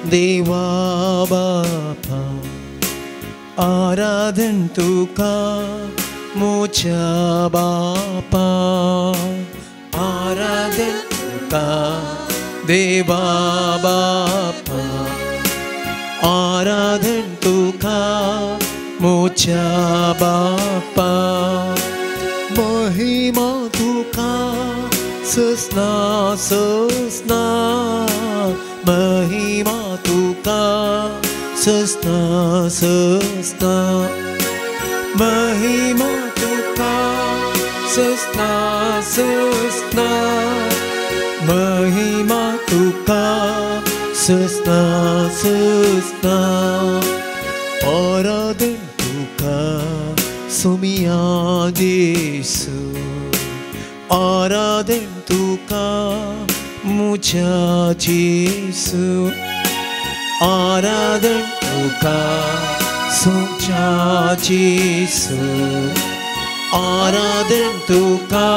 देवा बापा आराधन तुका मोच्या बापा आराधन तुका देवा बापा आराधन तुका मोच्या बापा महिमा तुका ससना ससना महिमा तुका ससना ससना महिमा तुका ससना ससना महिमा तुका ससना ससना आराधन तुका सुमिया जेसू आराधन तुका मुझा जेसू आराधन तुका सुचा जेसू आराधन तुका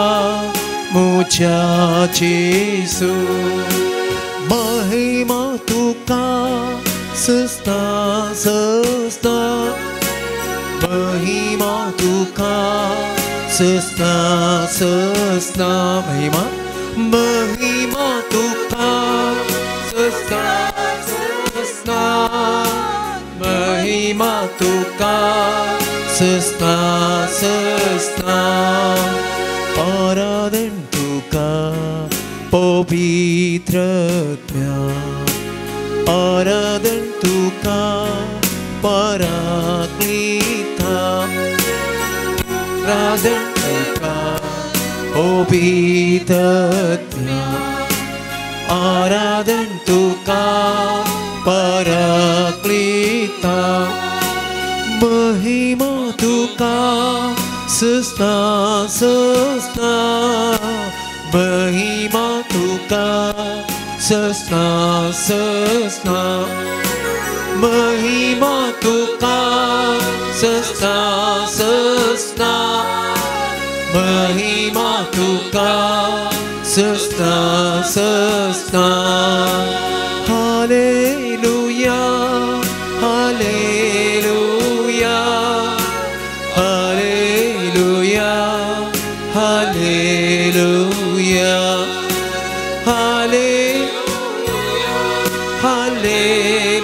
मुझा जेसू महिमा तुका ससना ससना महिमा तुका ससना ससना महिमा महिमा तुका ससना ससना महिमा तुका ससना ससना आराधन तुका पवित्र आराधन तुका पराक्लिता आराधन तुका पवित्र आराधन तुका पराक्लिता महिमा तुका ससना ससना महिमा तुका ससना ससना महिमा तुका ससना ससना महिमा तुका ससना ससना hallelujah hallelujah hallelujah hallelujah hallelujah hallelujah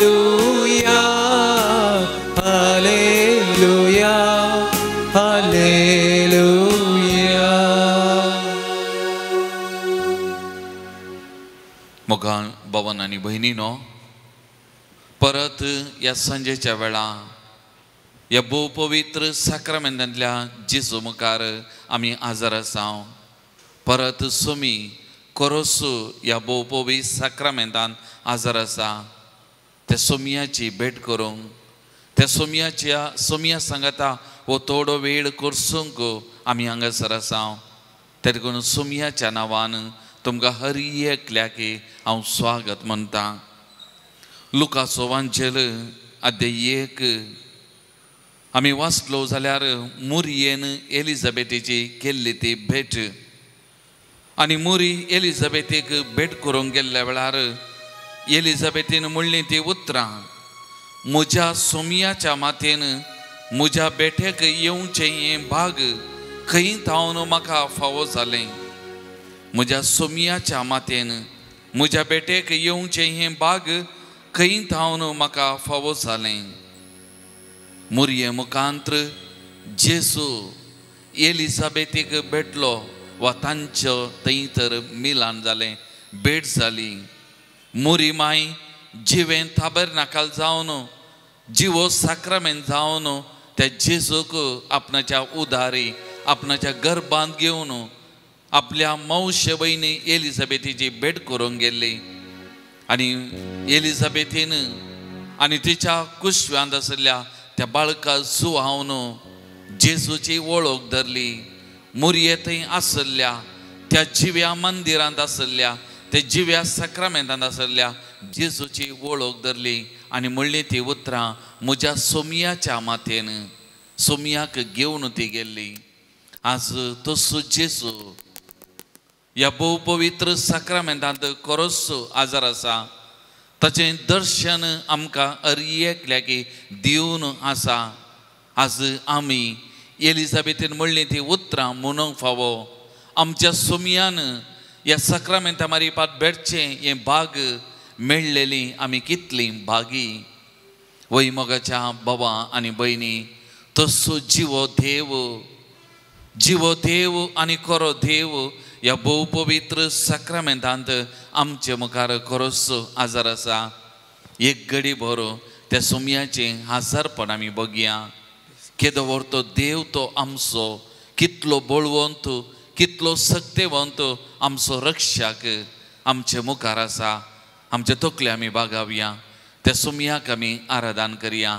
hallelujah hallelujah. मोगाळ भवन आनी भयणीनो परत ह्या सांजेच्या वेळा ह्या भोव पवित्र साक्रामेंतांतल्या जेजू मुखार आमी आजार आसा. परत सुमी कोरोसू ह्या भोव पवित्र साक्रामेंतान आजार आसा. त्या सोमियाची भेट करूंक त्या सोमियाच्या सोमिया सांगता हो थोडो वेळ करसूंक आमी हांगासर आसा. ते देखून सोमियाच्या नांवान तुमकां हर एकल्याक हांव स्वागत म्हणटा. लुकाचो वांजेल अध्याय 1 आमी वाचलो जाल्यार मुरयेन एलिझाबेथीची केल्ली ती भेट आनी मुरी एलिझाबेथीक भेट करूंक गेल्ल्या वेळार एलिझाबेथीन म्हणली ती उतरां म्हज्या सोमियाच्या मातेन म्हज्या बेठेक येवचें हें भाग खंय थावन म्हाका फावो जालें. म्हज्या सोमियाच्या मातेन म्हज्या बेटेक येवचें हें भाग खंय थावन म्हाका फावो जालें. मुरये मुखांत्र जेसू एलिझाबेथीक भेटलो वा तांचो थंय तर मिलान जालें भेट जाली. मुरी माय जिवें थाबर नाकाल जावन जिवो साक्रामेंत जावन त्या जेजूक आपणाच्या उदारी आपणाच्या गर्भांत घेवन आपल्या मावशे भयणी एलिझाबेथीची भेट करूंक गेल्ली. आनी एलिझाबेथीन आनी तिच्या कुशव्यांत आशिल्ल्या त्या बाळका सुहावन जेजूची वळख धरली. मुरये थंय आशिल्ल्या त्या जिव्या मंदिरांत आशिल्ल्या त्या जिव्या साक्रामेंतांत आशिल्ल्या जेजूची वळख धरली आनी म्हणली ती उतरां म्हज्या सोमियाच्या मातेन सोमियाक घेवन ती गेल्ली. आज तसो जेजू ह्या भोव पवित्र साक्रामेंतांत कोरोसो आजार आसा. ताचें दर्शन आमकां हर एकल्याक दिवन आसा. आज आमी एलिझाबेथीन म्हणलीं ती उतरां म्हणूंक फावो, आमच्या सोमयान ह्या साक्रामेंता मारिपात भेटचें हें भाग मेळ्ळेली आमी कितली भागी. वय मोगाच्या बाबा आनी भयणी, तसो जिवो देव, जिवो देव आनी खरो देव ह्या भोव पवित्र साक्रामेंतांत आमचे मुखार खरोच आजार आसा. एक घडी भर त्या सोमयाचें हाजारपण आमी बगया. केदो व्हर तो देव तो आमचो, कितलो बळवंत, कितलो सक्तेवंत आमचो रक्षक आमचे मुखार आसा. आमचे तकले आमी बागावया, त्या सोमयाक आमी आराधन करया,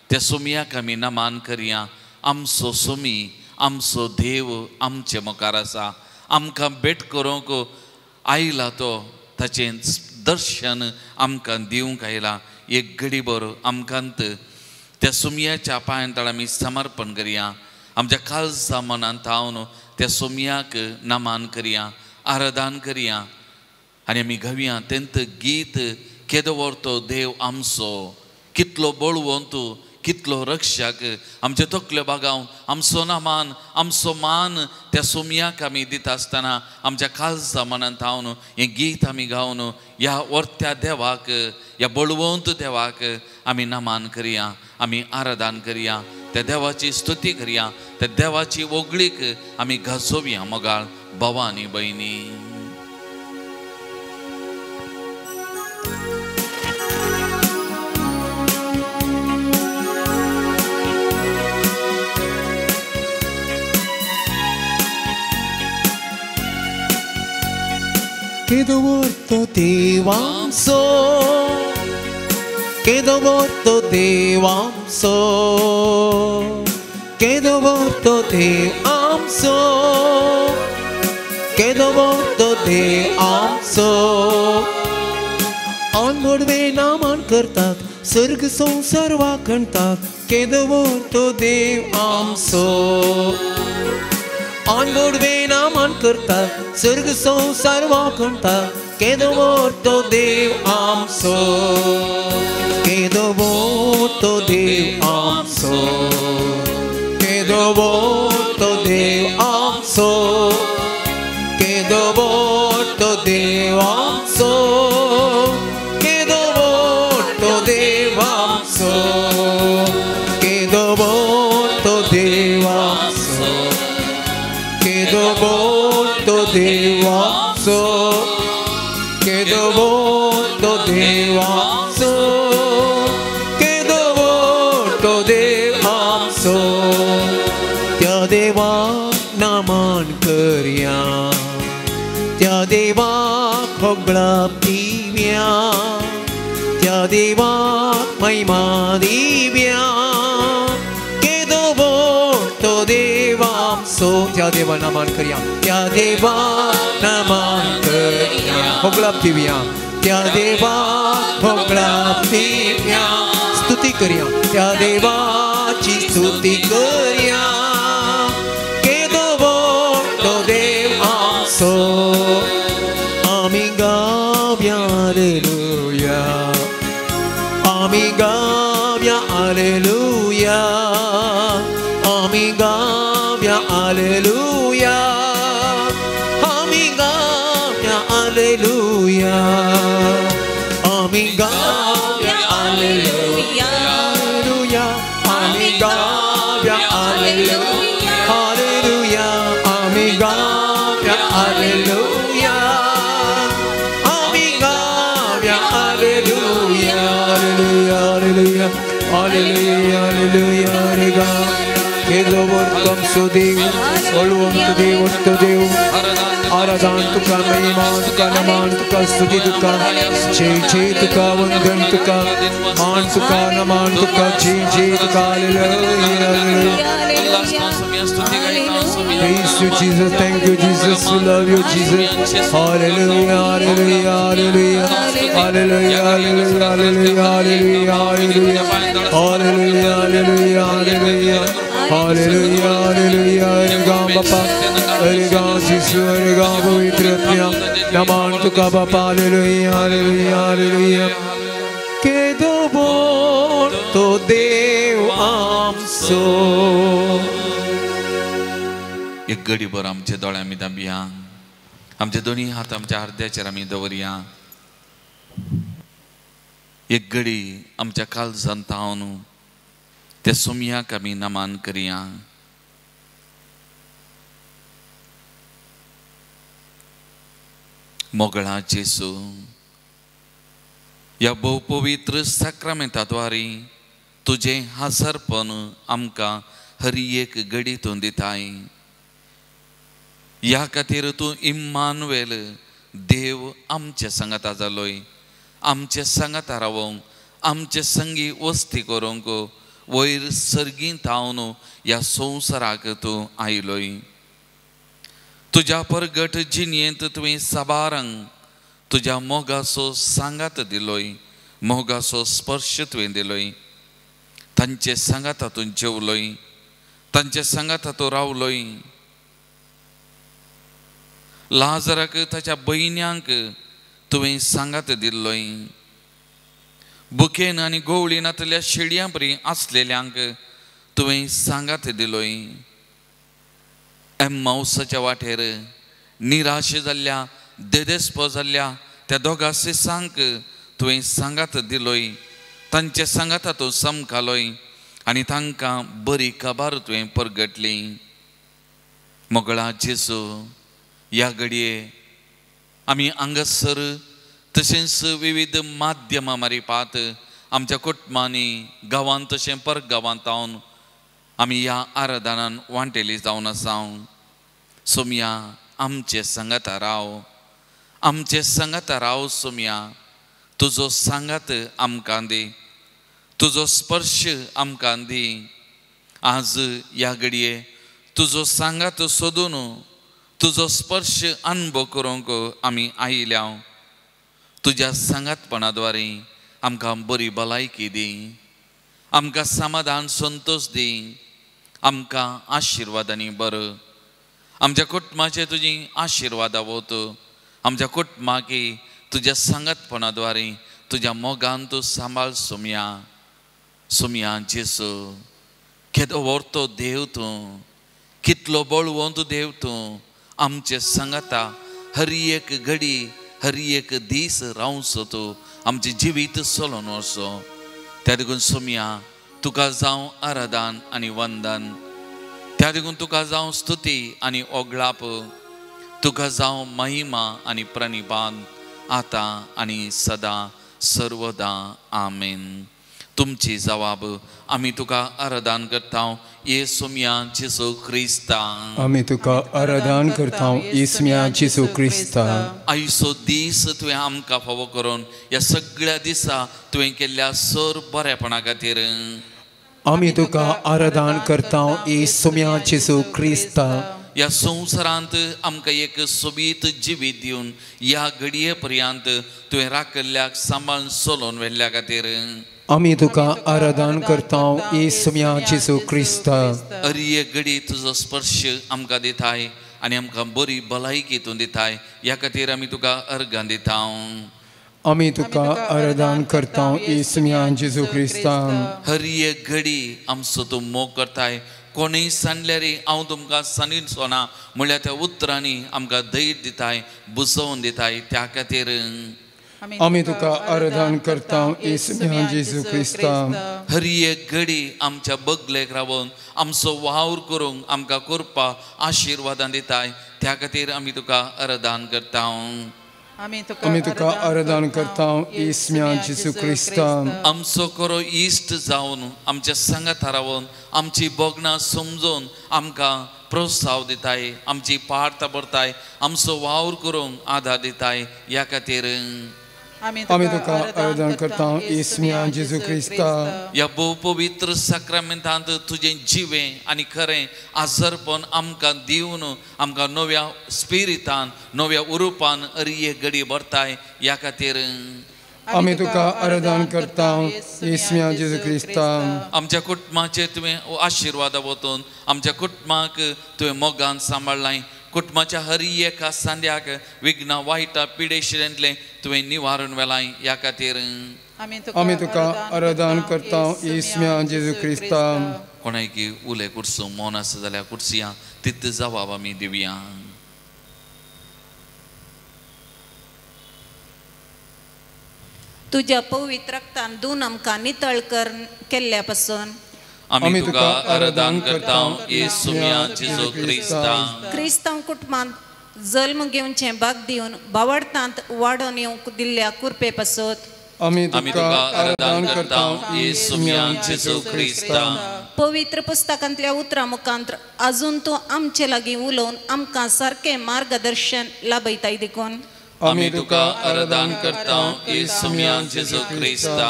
त्या सोमयाक आमी नमान करया. आमचो सोमी, आमचो देव आमचे मुखार आसा. आमकां भेट करूंक आयला तो, ताचें दर्शन आमकां दिवंक आयला. एक घडी भर आमकां त्या सोमयाच्या पांयां तळा आमी समर्पण करया. आमच्या काळजा मनांत थावन त्या सोमयाक नमान करया, आराधन करया आनी आमी गावया तेंत गीत, केदो व्हर तो देव आमचो, कितलो बळवंत, कितलो रक्षक. आमचे तकल्यो बागावन आमचो नमान, आमचो मान त्या सोमयाक आमी दिता आसतना आमच्या काळजा मनांत थावन हें गीत आमी गावन ह्या व्हरत्या देवाक, ह्या बळवंत देवाक आमी नमान करया, आमी आराधन करया, त्या देवाची स्तुती करया, त्या देवाची वगळीक आमी गाजोवया. मोगाळ भावा आनी भयणी, केदो व्हर देव आमचो, केदो व्हर देव आमचो, केदो व्हर देव आमचो, केदो व्हर देव आमचो. आनवडवे नामान करतात, सर्ग संवसार वाखणतात, केदो व्हर देव आमचो. आनवडवे नामान करतात, सर्ग संवसार वाखणतात, केदो व्हर देव आमचो, केदो व्हर देव आमचो, केदो व्हर देव आमचो, केदो व्हर देव आमचो, केदो व्हर देव आमचो, केदो व्हर देव आमचो, केदो व्हर देव आमचो, केदो व्हर देव आमचो, केदो व्हर देव आमचो. त्या देवाक नमन करया, त्या देवाक होगळप दिव्या, त्या देवाक महिमा दिव्या, केदो व्हर देव आमचो. त्या देवा नमन करया, त्या देवाक नमन करया, होगळप दिव्या, त्या देवाक होगळप दिव्या, स्तुती करया, त्या देवाची स्तुती करया, केदो व्हर देव आमचो. आमी गावया हालेलुया, आमी गावया हालेलुया, आमी गावया हालेलुया, आमी गावया हालेलुया, आमी गावया हालेलुया, आमी गावया हालेलुया, हालेलुया, आमी गावया हालेलुया, आमी गावया hallelujah, hallelujah, hallelujah, hallelujah, hallelujah. केदो व्हर आमचो देव, बळवंत देव, व्हर देव, आराधन तुका, महिमा तुका, नमन तुका, स्तुती तुका, जय जय तुका, वंदन तुका, मान तुका, नमन तुका, जय जय तुका. Hallelujah. Praise you, Jesus. Thank you, Jesus. We love you, Jesus. Hallelujah, hallelujah, hallelujah, hallelujah, hallelujah, hallelujah, hallelujah, hallelujah, hallelujah, hallelujah, hallelujah, hallelujah. Hare Bapa, Hare Jesus, Hare Pavitra Atma. Naman tuka Bapa, hallelujah, hallelujah, hallelujah. जेसू। एक गडीभर आमच्या दोळ्यां आमी दाबया, आमचे दोनी हात आमच्या अर्द्याचेर आमी दवरया। एक घडी आमच्या काळजांत तावन त्या सोमयाक आमी नमन करया। मोगळा जेसू, ह्या भोव पवित्र साक्रामेंताद्वारी तुजें हाजरपण आमकां हर एक घडी तूं दिताय। ह्या खातीर तूं इम्मानुएल देव आमचे सांगाता जालोय, आमचे सांगाता रावोंक, आमचे संगी वस्ती करूंक वयर सर्गीं तावन ह्या संवसाराक तूं आयलोय। तुज्या परगट जिणेंत तुवें साबारांक तुज्या मोगाचो सांगात दिलोय, मोगाचो स्पर्श तुवें दिलोय। तांचे सांगाता तूं जेवलोय, तांचे सांगाता तूं रावलोय। लाजराक ताच्या भयण्यांक तुवें सांगात दिल्लोय। बुकेन आनी गोवळी नातल्या शेडयां परी आसलेल्यांक तुवें सांगात दिलोय। एम्मावसाच्या वाटेर निराश जाल्ल्या, देदेस्प जाल्ल्या त्या दोगा सिसांक तुवें सांगात दिलोय। तांचे सांगाता तूं समकालोय आनी तांकां बरी खबर तुवें परगटली। मोगळा जेसू, ह्या घडये आमी हांगासर तशेंच विविध माध्यमां मारिपात आमच्या कुटुंबांनी, गांवांत तशें परगांवांत जावन आमी ह्या आराधनान वांटेली जावन आसा। सोमया आमचे सांगाता राव, आमचे सांगाता राव सोमया। तुजो सांगात आमकां दी, तुजो स्पर्श आमकां दी। आज ह्या घडये तुजो सांगात सोदून तुजो स्पर्श अनुभव करूंक आमी आयल्या। तुज्या सांगातपणा द्वारे आमकां बरी भलायकी दी, आमकां समाधान संतोश दी, आमकां आशिर्वादांनी बरो। आमच्या कुटुंबाचे तुजी आशिर्वादां वत, आमच्या कुटुंबाकी तुज्या सांगातपणा द्वारे तुज्या मोगान तूं सांबाळ सोमया। सोमया जेसू, केदो व्हरतो देव तूं, कितलो बळवंत देव तूं, आमचे सांगाता हर एक घडी हर एक दीस रावचो तूं, आमचें जिवीत चलोवन वचो। त्या देखून सोमया तुका जावं आराधन आनी वंदन, त्या देखून तुका जावं स्तुती आनी ओगळाप, तुका जावं महिमा आनी प्रणिपात, आतां आनी सदां सर्वदां। आमेन। तुमची जवाब आमी तुका आराधन करता येसुम्या जेसू क्रिस्ता। आमी तुका आराधन करता येसुम्या जेसू क्रिस्ता। आयचो दीस तुवें आमकां फावो करून ह्या सगळ्या दिसा तुवें केल्ल्या सर बरेपणा खातीर आमी तुका आराधन करता येसुम्या जेसू क्रिस्ता। ह्या संवसारांत आमकां एक सोबीत जिवीत दिवन ह्या घडये पर्यंत तुवें राखिल्ल्याक सांबाळून चलोवन व्हेल्ल्या खातीर आमी तुका आराधन करता येसुम्या जेसू क्रिस्ता। हर एक घडी तुजो स्पर्श आमकां दिताय आनी आमकां बरी भलायकी तूं दिताय, ह्या खातीर आमी तुका अर्गां दिता। आमी तुका आराधन करता येसुम्या जेसू क्रिस्ता। हर एक घडी आमचो तूं मोग करताय, कोणूय सांडल्यार हांव तुमकां सांगिचो ना म्हणल्यार त्या उतरांनी आमकां धैर्य दिताय, बुजोवन दिताय, त्या खातीर आमी तुका आराधन करता येसुम्या जेसू क्रिस्ता। हर एक घडी आमच्या बगलेक रावन आमचो वावर करूंक आमकां करपा आशिर्वादां दिताय, त्या खातीर आमी तुका आराधन करता। आमी तुका आराधन करता येसुम्या जेसू क्रिस्ता। आमचो खरो इश्ट जावन आमच्या सांगात रावन आमची भोगणां समजून आमकां प्रोत्साहन दिताय, आमची पार्थ भरताय, आमचो वावर करूंक आदार दिताय, ह्या खातीर आमी तुका आराधन करता येसुम्या जेसू क्रिस्ता। ह्या भोव पवित्र साक्रामेंतांत तुजें जिवें आनी खरें आजरपण आमकां दिवन आमकां नव्या स्पिरितान नव्या उरुपान हर एक घडी भरताय, ह्या खातीर आमी तुका आराधन करता येसुम्या जेसू क्रिस्ता। आमच्या कुटुंबाचेर तुवें आशिर्वादा वतून आमच्या कुटुंबाक तुवें मोगान सांबाळ्ळाय, कुटुंबाच्या हर एका सांद्याक विघ्न वायटा पिडेशिल्लें तुवें निवारण वेलाय, ह्या खातीर आमी तुका आराधन करता येसुम्या जेसू क्रिस्ता। कोणायकी उले कुर्सू मौन आसा जाल्यार कुर्सिया तित जबाब आमी दिवया. तुज्या पवित्र रक्तान दोन आमकां नितळ कर केल्ल्या पासून आमी तुका आराधन करता येसुम्या जेजू क्रिस्ता. क्रिस्तांव कुटुंबांत जल्म घेवचें भाग दिवन बावडतांत वाडोवन येवंक दिल्ल्या कुरपे पासत आमी आमी तुका आराधन करता येसुम्या जेजू क्रिस्ता. पवित्र पुस्तकांतल्या उतरां मुखांत अजून तूं आमचे लागीं उलोवन आमकां सारकें मार्गदर्शन लाभयताय देखून आमी तुका आराधन करता येसुम्या जेजू क्रिस्ता.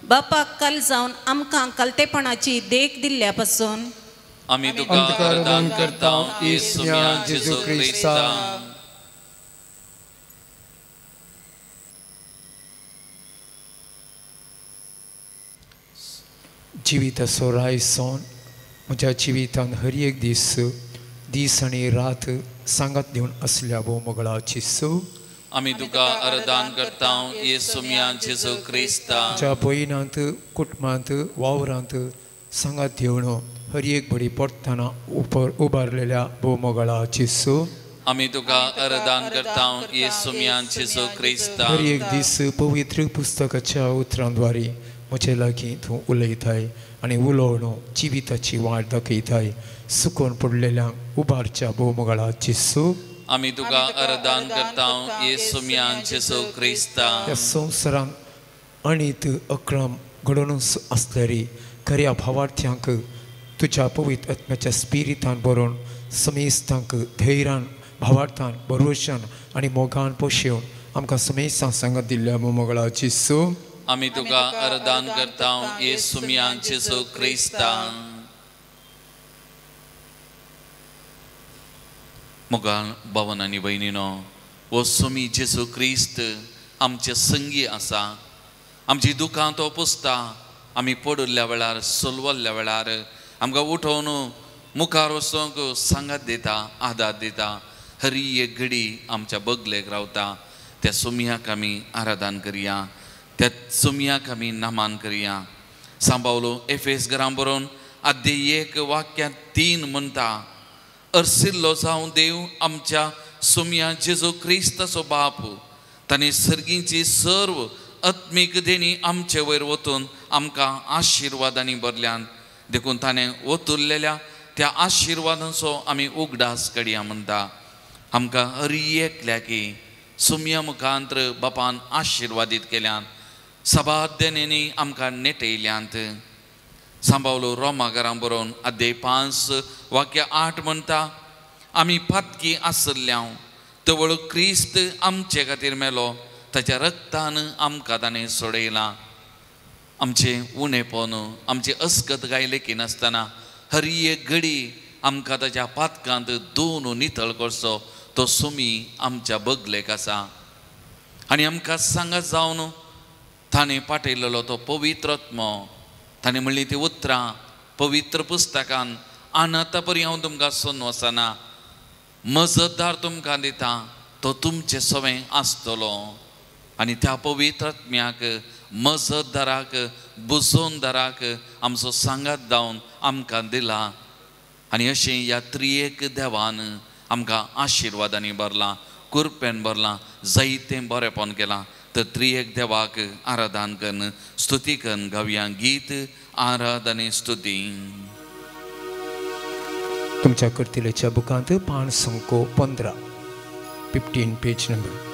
बापाक काल जावन आमकां कालतेपणाची देख दिल्ल्या पासून आमी तुका आराधन करता येसुम्या जेजू क्रिस्ता. जिविताचो रायसोन म्हज्या जिवितान हर एक दीस दीस आनी रात सांगात दिवन असल्या भोवमगळाची सो आमी तुका आराधन करता येसुम्या जेजू क्रिस्ता. ज्या भयणांत कुटुंबांत वावरांत सांगात दिवन हर एक बडी पडटना उबारलेल्या भोवमगळाची सो आमी तुका आराधन करता येसुम्या जेजू क्रिस्ता. हर एक दीस पवित्र पुस्तकाच्या उतरांद्वारे म्हजे लागीं तूं उलयताय आनी उलोवन जिविताची वाट दाखयताय. सुकोन पडलेल्यांक उबारच्या भोवमगळाची सो आमी तुका आराधन करता येसुम्या जेजू क्रिस्ता. ह्या संवसारांत अणीत अक्रम घडोवन आसल्यारी खऱ्या भावार्थ्यांक तुज्या पवित्र आत्म्याच्या स्पिरितान बरोवन समेस्तांक धैर्यान भावार्थान भरवशान आनी मोगान पोशेवन आमकां समेस्तांक सांगत दिल्ल्या भोवमगळाची सो आमी तुका आराधन करता येसुम्या जेजू क्रिस्ता. मोगाळ भावन आनी भयणीनो, हो सुमी जेजू क्रिस्त आमचे संगी आसा. आमची दुकां तो पुसता. आमी पडिल्ल्या वेळार सोलवल्ल्या वेळार आमकां उठोवन मुखार वचूंक सांगात दिता, आदार दिता. हरी एक घडी आमच्या बगलेक रावता. त्या सुमयाक आमी आराधन करया, त्या सुमयाक आमी नामान करया. सांबावलो एफेस घरां बरोवन आद्य 1 वाक्या 3 म्हणटा, अर्सिल्लो जावं देव आमच्या सुमया जेजू क्रिस्ताचो बाप ताणें सर्गींची सर्व आत्मीक देणी आमचे वयर वतून आमकां आशिर्वादांनी भरल्यान. देखून ताणें ओतुरलेल्या त्या आशिर्वादांचो आमी उगडास कडया म्हणटा. आमकां हरी एकल्याकी सुमया मुखांत्र बापान आशिर्वादीत केल्यान, सभार देण्यांनी आमकां नेटयल्यांत. सांबावलो रोमा घरां बरोवन अध्याय 5 वाक्य 8 म्हणटा, आमी पातकी आसल्ल्या तवळ क्रिस्त आमचे खातीर मेलो, ताच्या रक्तान आमकां ताणें सोडयलां. आमचें उणेपण आमचें अस्कत गाय लेखिनासतना हरी एक घडी आमकां ताच्या पातकांत दोन नितळ करचो तो सुमी आमच्या बगलेक आसा. आनी आमकां सांगात जावन ताणें पाठयलेलो तो पवित्र आत्मो, ताणें म्हणली ती उतरां पवित्र पुस्तकान आनाता परी हांव तुमकां सोन वचना, मजतदार तुमकां दिता, तो तुमचें सवें आसतलो. आनी त्या पवित्र आत्म्याक मजतदाराक बुजोनदाराक आमचो सांगात जावन आमकां दिला. आनी अशें ह्या त्रियेक देवान आमकां आशिर्वादांनी भरलां, कुरपेन भरलां, जायतें बरेंपण केलां. तर त्रियेक देवाक आराधन कन्न स्तुती कन्न गावया गीत आराधने स्तुती. तुमच्या करतिलेच्या बुकांत पान संको 15 15 पेज नंबर.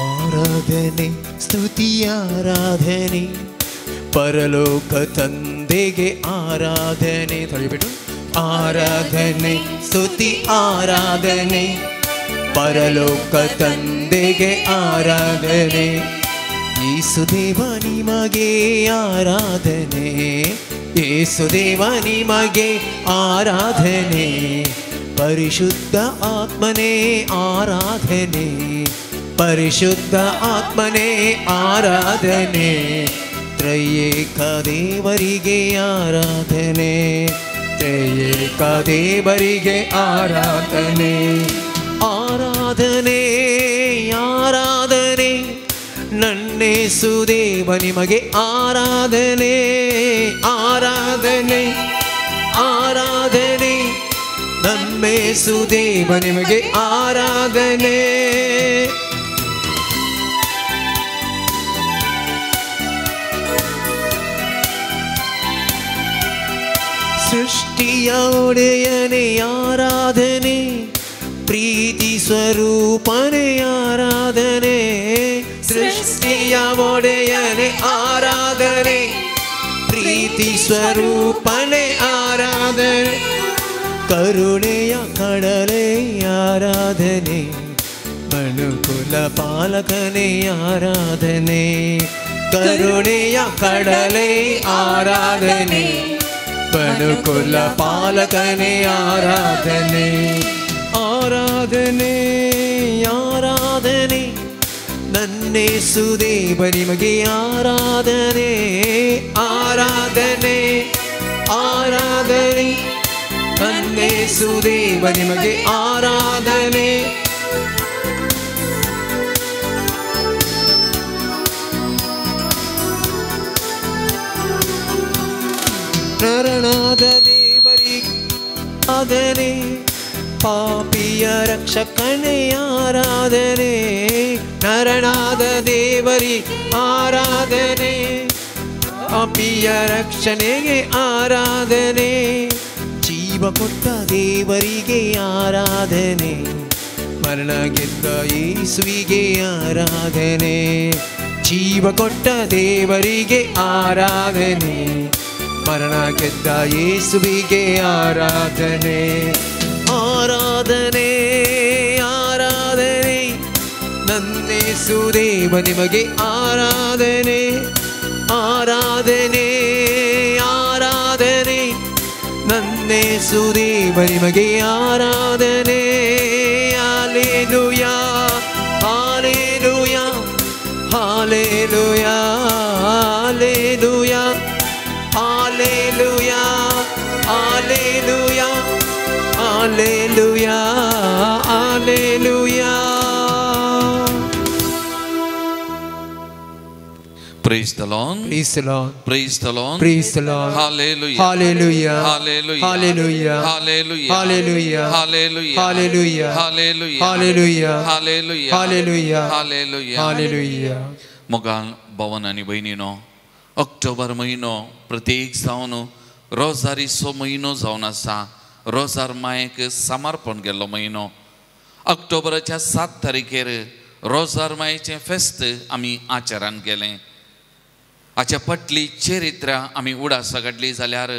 ಆರಾಧನೆ ಸ್ತುತಿ ಆರಾಧನೆ ಪರಲೋಕ ತಂದೆಗೆ ಆರಾಧನೆ. ತೊಳಿಬಿಟ್ಟು ಆರಾಧನೆ ಸ್ತುತಿ ಆರಾಧನೆ ಪರಲೋಕ ತಂದೆಗೆ ಆರಾಧನೆ. ಯೇಸುದೇವ ನಿಮಗೆ ಆರಾಧನೆ, ಯೇಸುದೇವ ನಿಮಗೆ ಆರಾಧನೆ, ಪರಿಶುದ್ಧ ಆತ್ಮನೇ ಆರಾಧನೆ, ಪರಿಶುದ್ಧ ಆತ್ಮನೇ ಆರಾಧನೆ, ತ್ರಯೇಕ ದೇವರಿಗೆ ಆರಾಧನೆ, ತ್ರಯೇಕ ದೇವರಿಗೆ ಆರಾಧನೆ. ಆರಾಧನೆ ಆರಾಧನೆ ನನ್ನೇಸು ದೇವ ನಿಮಗೆ ಆರಾಧನೆ, ಆರಾಧನೆ ಆರಾಧನೆ ನನ್ನೇಸು ದೇವ ನಿಮಗೆ ಆರಾಧನೆ. ಸೃಷ್ಟಿಯ ಒಡೆಯನೇ ಆರಾಧನೆ, ಪ್ರೀತಿ ಸ್ವರೂಪನೇ ಆರಾಧನೆ, ಸೃಷ್ಟಿಯ ಒಡೆಯನೇ ಆರಾಧನೆ, ಪ್ರೀತಿ ಸ್ವರೂಪನೇ ಆರಾಧನೆ, ಕರುಣೆಯ ಕಡಲೆ ಆರಾಧನೆ, ಮನುಕುಲ ಪಾಲಕನೇ ಆರಾಧನೆ, ಕರುಣೆಯ ಕಡಲೆ ಆರಾಧನೆ, ಮನುಕುಲ ಪಾಲಕನೇ ಆರಾಧನೆ. ಆರಾಧನೆ ಆರಾಧನೆ ನನ್ನೇಸು ದೇವ ನಿಮಗೆ ಆರಾಧನೆ, ಆರಾಧನೆ ಆರಾಧನೆ ನನ್ನೇಸು ದೇವ ನಿಮಗೆ ಆರಾಧನೆ. ನರನಾದ ದೇವರಿಗೆ ಆರಾಧನೆ, ಪಾಪಿಯ ರಕ್ಷಕನೇ ಆರಾಧನೆ, ನರನಾದ ದೇವರಿ ಆರಾಧನೆ, ಪಾಪಿಯ ರಕ್ಷಣೆಗೆ ಆರಾಧನೆ, ಜೀವ ಕೊಟ್ಟ ದೇವರಿಗೆ ಆರಾಧನೆ, ಮರಣ ಗೆದ್ದ ಯೇಸುವಿಗೆ ಆರಾಧನೆ, ಜೀವ ಕೊಟ್ಟ ದೇವರಿಗೆ ಆರಾಧನೆ, ಮರಣ ಗೆದ್ದ ಯೇಸುವಿಗೆ ಆರಾಧನೆ. ಆರಾಧನೆ ಆರಾಧನೆ ನನ್ನೇಸು ದೇವ ನಿಮಗೆ ಆರಾಧನೆ, ಆರಾಧನೆ ಆರಾಧನೆ ನನ್ನೇಸು ದೇವ ನಿಮಗೆ ಆರಾಧನೆ. Hallelujah hallelujah hallelujah hallelujah hallelujah hallelujah hallelujah hallelujah. Praise the Lord. Praise the Lord. Praise the Lord. Praise the Lord. Hallelujah. Hallelujah. Hallelujah. Hallelujah. Hallelujah. Hallelujah. Hallelujah. Hallelujah. Hallelujah. Hallelujah. Hallelujah. Hallelujah. Hallelujah. Hallelujah. मोगाल भवन आनी भयणीनो, ऑक्टोबर म्हयनो प्रत्येक जावन रोजारीचो म्हयनो जावन आसा. रोजार मायेक समर्पण केल्लो म्हयनो. ऑक्टोबराच्या 7 तारखेर रोजार मायेचें फेस्त आमी आचरण केलें. हाच्या फाटली चरित्रां आमी उडासां काडली जाल्यार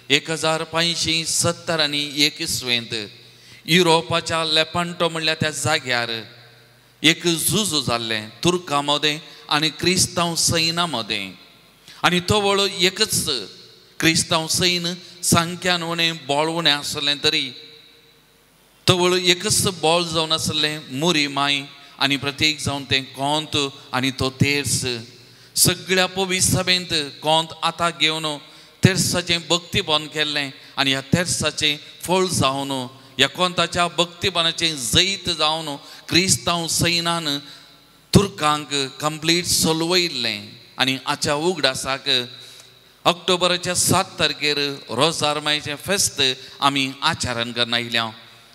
1570 आनी 1 इसवेंत युरोपाच्या लेपांटो म्हणल्यार त्या जाग्यार एक झुजू जाल्लें तुर्कां मदें आनी क्रिस्तांव सैना मदें. आनी तो वळो एकच क्रिस्तांव सैन सांख्यान उणें बोळ उणें आसलें तरी तो वळो एकच बोळ जावन आसलें मुरी माय आनी प्रत्येक जावन तें कोंत आनी तो तेर्स सगळ्या पवित्र सभेंत कोंत आतां घेवन तेर्साचें भक्तीपण केल्लें आनी ह्या तेर्साचें फळ जावन ह्या कोंताच्या भक्तीपणाचें जैत जावन क्रिस्तांव सैनान तुर्कांक कंप्लीट सोलवयल्लें. आनी हाच्या उगडासाक ऑक्टोबराच्या 7 तारखेर रोजार मायेचें फेस्त आमी आचरण करना आयल्या.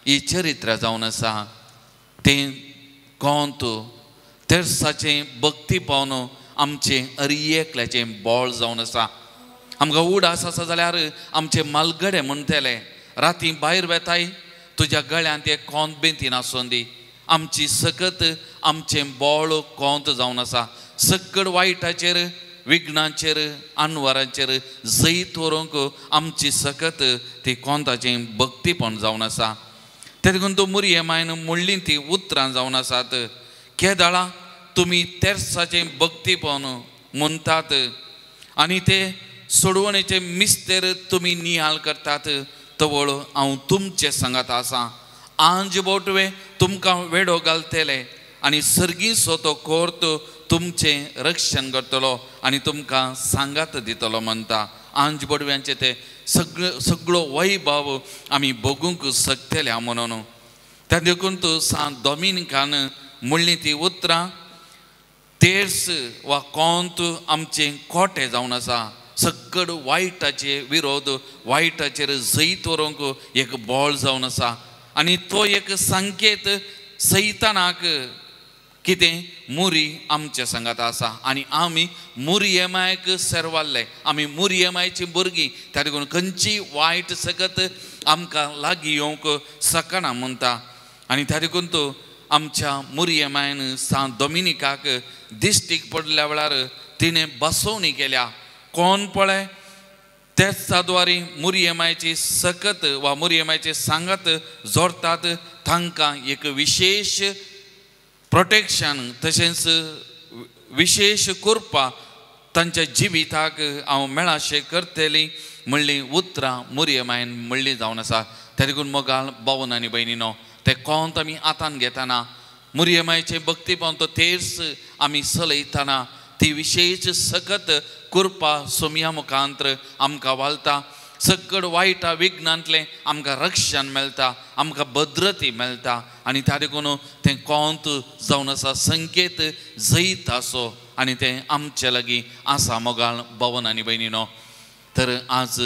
ही चरित्र जावन आसा तें कोंत तेर्साचें भक्तीपण आमचें अरियेकल्याचें बोळ जावन आसा. आमकां उडास आसा जाल्यार आमचे मालगडे म्हणटले राती भायर वेताय तुज्या गळ्यांत एक कोंत बेंतीन आसून दी. आमची सकत आमचें बोळ कोंत जावन आसा. सगळ वायटाचेर विघ्नांचेर आनवरांचेर जैत व्हरूंक आमची सकत ती कोंताचें भक्तीपण जावन आसा. ते देखून तो मुरये मायन म्हणली ती उतरां जावन आसात केदाळा तुमी तेर्साचें भक्तीपण म्हणटात आनी ते सोडवणेचे मिस्तेर तुमी नियाळ करतात तवळ हांव तुमचे सांगात आसा. आंज बोटवे तुमकां वेडो घालतले आनी सर्गीचो तो कोर्त तुमचें रक्षण करतलो आनी तुमकां सांगात दितलो म्हणटा. आंज बडव्यांचे ते सगळो सगळो वैभव आमी भोगूंक शकतले म्हणून. त्या देखून तूं सांत डॉमिनिकान म्हणली ती उतरां तेर्स वा कोंत आमचे कोटे जावन आसा. सगळ वायटाचे विरोध वायटाचेर जैत व्हरूंक एक बळ जावन आसा आनी तो एक संकेत सैतानाक कितें मुरी आमच्या सांगात आसा आनी आमी मुरयेमायक सेरवाल्ले, आमी मुरयेमायची भुरगीं. त्या देखून खंयची वायट सकत आमकां लागीं येवंक शकना म्हणटा. आनी त्या देखून तो आमच्या मुरयेमायन सांत डॉमिनिकाक दिश्टीक पडल्या वेळार तिणें बसवणी केल्या. कोण पळय तेच द्वारी मुरयेमायची सकत वा मुरयेमायचे सांगात जोडतात तांकां एक विशेश प्रोटेक्शन तशेंच विशेश कृपा तांच्या जिविताक हांव मेळाशें करतली म्हणली उतरां मुरयेमायन म्हणली जावन आसा. त्या देखून मोगाळ बावन आनी भयणीनो ते कोंत आमी हातान घेतना मुरयेमायचे भक्तीपण तो तेर्स आमी चलयतना ती विशेश सकत कृपा सोमया मुखांत्र आमकां वालता. सगळ वायटा विघ्नांतलें आमकां रक्षण मेळटा, आमकां भद्रती मेळटा आनी त्या देखून तें कोंत जावन आसा संकेत जैत आसो आनी तें आमचे लागीं आसा मोगाळ बावन आनी भयणीनो. तर आज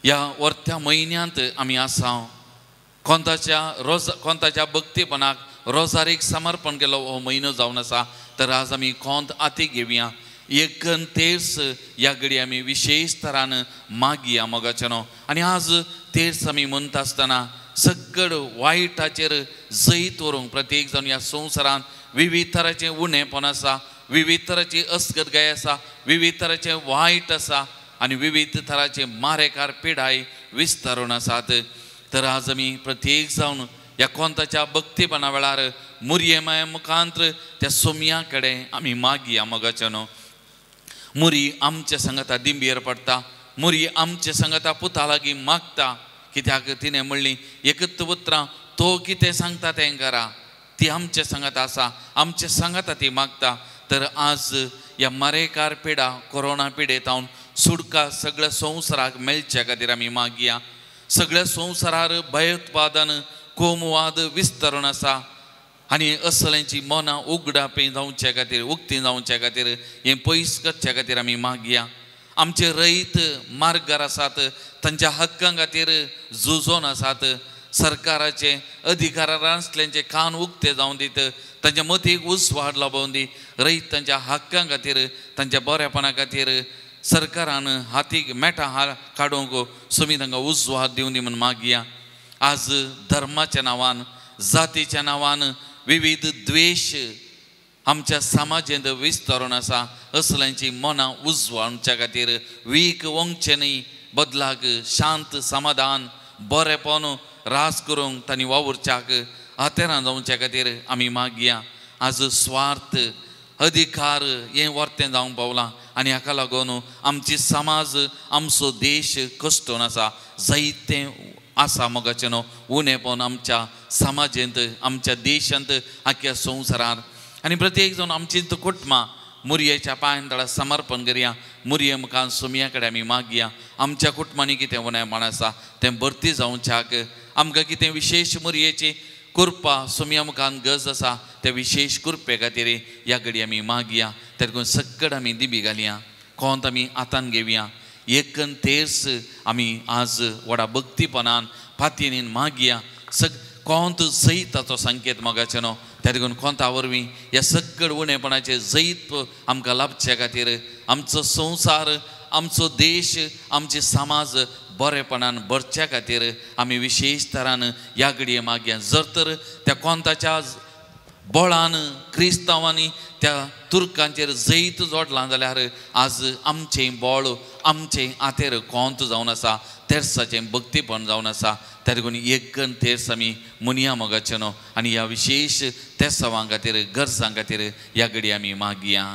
ह्या वर्त्या म्हयन्यांत आमी आसा कोंताच्या रोज कोंताच्या भक्तीपणाक रोजारीक समर्पण केलो हो म्हयनो जावन आसा. तर आज आमी कोंत आती घेवया एकन तेर्स ह्या घडी आमी विशेश तरान मागया मोगाचें न्हू. आनी आज तेर्स आमी म्हणटा आसतना सगळ वायटाचेर जैत व्हरूंक प्रत्येक जावन ह्या संवसारांत विविध तराचें उणेपण आसा, विविध तराची अस्गतगाय आसा, विविध तराचें वायट आसा आनी विविध तराचे मारेकार पिडाय विस्तारून आसात. तर आज आमी प्रत्येक जावन ह्या कोंताच्या भक्तीपणा वेळार मुरयेमाय मुखांत्र त्या सोमया कडेन आमी मागया मोगाचें न्हू. मुरी आमच्या सांगाता दिंबेर पडटा, मुरी आमच्या सांगाता पुता लागीं मागता. कित्याक तिणें म्हणली एकच उतरां तो कितें सांगता तें करा. ती आमच्या सांगाता आसा, आमच्या सांगाता ती मागता. तर आज ह्या मारेकार पिडा कोरोना पिडेतावन सुटका सगळ्या संवसाराक मेळच्या खातीर आमी मागया. सगळ्या संवसारार भयोत्पादन कोमवाद विस्तरण आसा आनी असल्यांची मनां उगडापी जावचे खातीर उक्ती जावचे खातीर हें पयस करचे खातीर आमी मागया. आमचे रयत मार्गार आसात, तांच्या हक्कां खातीर झुजोन आसात. सरकाराचे अधिकारार आसल्यांचे कान उक्ते जावन दीत, तांच्या मतीक उजवाड लाबोवन दी. रयत तांच्या हक्कां खातीर तांच्या बरेपणा खातीर सरकारान हातीक मेटां काडूंक सोमी तांकां उजवाड दिवन दी म्हूण मागया. आज धर्माच्या नांवान जातीच्या नांवान विविध द्वेश आमच्या समाजेंत विस्तारून आसा. असल्यांची मनां उजवाडच्या खातीर वीक वंगचें न्ही, बदलाक शांत समाधान बरेपण रास करूंक तांणी वावुरच्याक हातेरां जावच्या खातीर आमी मागया. आज स्वार्थ अधिकार हें वर्तें जावंक पावलां आनी हाका लागून आमची समाज आमचो देश कश्टून आसा. जायतें आसा मोगाचें न्हू उणेपण आमच्या समाजेंत आमच्या देशांत आख्या संवसारांत. आनी प्रत्येक जावन आमची कुटुंबां मुरयेच्या पांयां तळा समर्पण करया. मुरये मुखार सोमया कडेन आमी मागया. आमच्या कुटुंबांनी कितें उणेपण आसा तें भरती जावच्याक आमकां कितें विशेश मुरयेची कृपा सोमया मुखार गरज आसा त्या विशेश कृपे खातीर ह्या घडी आमी मागया. त्या देखून सगळें आमी दिबी घालया, कोंत आमी हातान घेवया. एकन तेर्स आमी आज व्हडा भक्तीपणान पातयेन मागया. कोंत जैताचो संकेत मोगाचें न्हू. त्या देखून कोंता वरवीं ह्या सगळ उणेपणाचें जैत आमकां लाबचे खातीर आमचो संवसार आमचो देश आमचे समाज बरेपणान भरच्या खातीर आमी विशेश तरान ह्या घडये मागया. जर तर त्या कोंताच्या बळान क्रिस्तांवांनी त्या तुर्कांचेर जैत जोडलां जाल्यार आज आमचें बळ आमचें आतेर कोंत जावन आसा, तेर्साचें भक्तीपण जावन आसा. त्या देखून एकन तेर्स आमी मुनया मोगाचें न्हू आनी ह्या विशेश तेसावां खातीर गरजां खातीर ह्या घडी आमी मागया.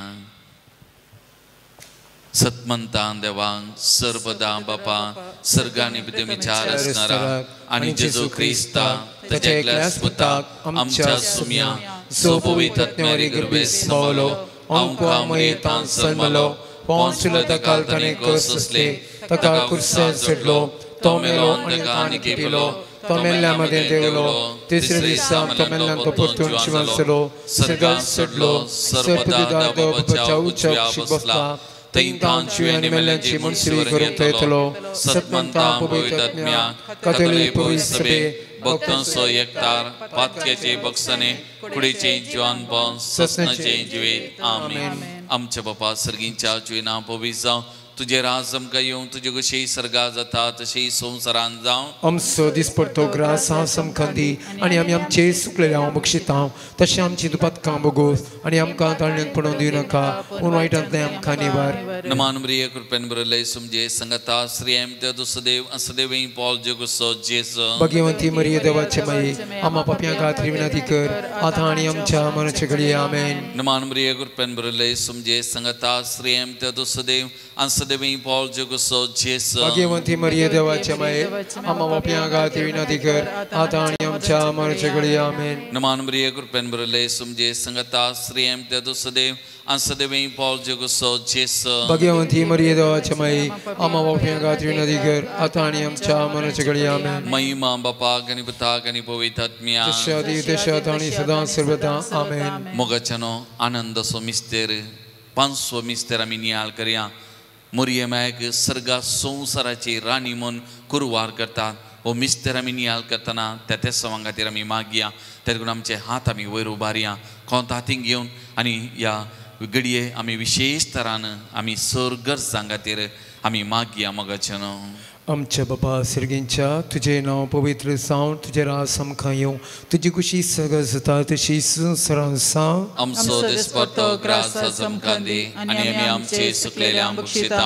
सतमंता देवांक सर्वदा बापा सर्गानी विचार आसणारा आनी जेजू क्रिस्ता ताच्या एकल्याच पुताक आमच्या सुम्या जो पवित्र आत्म्यावरी गर्भेस पावलो, आमकां मयेतान जल्मलो, पोंसुलो ताका ताणें कस सोंसले, ताका कुर्सान सोडलो, तो मेलो आनी ताणें खेपिलो, तो मेल्ल्या मदें देंवलो, तिसऱ्या दिसा तो मेल्ल्यान तो परतून जिवन जालो, सर्गांत चडलो, सर्वदा देवाच्या उच्च कुशीक बसला, थंय जिव्या आनी मेल्ल्यांची मनसुरी करूंक तो येतलो. सतमंता पवित्र आत्म्या, कातोलीक पवित्र सभे, भक्तांचो एकतार, पातक्याचे बक्षणे, कुडीचे जिवानपण, ससनाचे जिवीत. आमेन. आमच्या बापा सर्गींच्या तुजें नांव पवित्र जावं, तुजें राज आमकां येवं, तुजे कशी सर्गा जाता तशी संवसारान जावं. आमचो दिसपडतो ग्रास हांव आमकां दी आनी आमी आमचे सुकलेले हांव बक्षिता तशें आमची दुपातकां बगोस आनी आमकां ताळण्यांत पडोवन दिवं नाका, पूण वायटांतलें आमकां निवार. नमान मरिये कृपेन भरिल्ले सुमजे संगता श्री एम ते सदैव सदैव पॉल जेगुसो जेजू. भगवंती मरिये देवाचे माई, आमा पापयां खातीर विनंती कर आतां आनी आमच्या मरणाचे घडये. आमेन. नमान मरिये कृपेन भरिल्ले सुमजे संगता श्री एम ते सदैव सदैव पॉल जेगुसो जेजू. भगवंती मरिये देवाचे माये, आमा पापयां खातीर विनंती कर आतां आनी आमच्या मरणाचे घडये. आमेन. नमान मरिये कृपेन भरिल्ले सुमजे संगता श्री एम ते सदैव सदैव पॉल जेगुसो जेजू. भगवंती मरिये देवाचे माये, आमा पापयां खातीर विनंती कर आतां आनी आमच्या मरणाचे घडये. आमेन. महिमा बापाक आनी पुताक आनी पवित्र आत्म्याक, जशें आदी तशें आतां आनी सदां सर्वदा. आमेन. मोगाच्यानो आनंदाचो मिस्तेर, पांचवो मिस्तेर आमी नियाळ करया. मोरये मायक सर्गा संवसाराची राणी म्हूण कुरवार करतात. हो मिस्तेर आमी नियाळ करतना त्या तेसांवां खातीर आमी मागया. तेका लागून आमचे हात आमी वयर उबारया, कोंत हातीन घेवन आनी ह्या घडये आमी विशेश तरान आमी सर गरजां खातीर आमी मागया. मोगाच्यानो आमच्या बाबा सर्गींच्या, तुजें नांव पवित्र जावं, तुजें राज आमकां येवं, तुजी कुशी सगळं जाता तशी संवसारान जावं. आमचो दिसपडतो ग्रास आमकां दी आनी आमी आमचे सुकलेल्या बक्षिता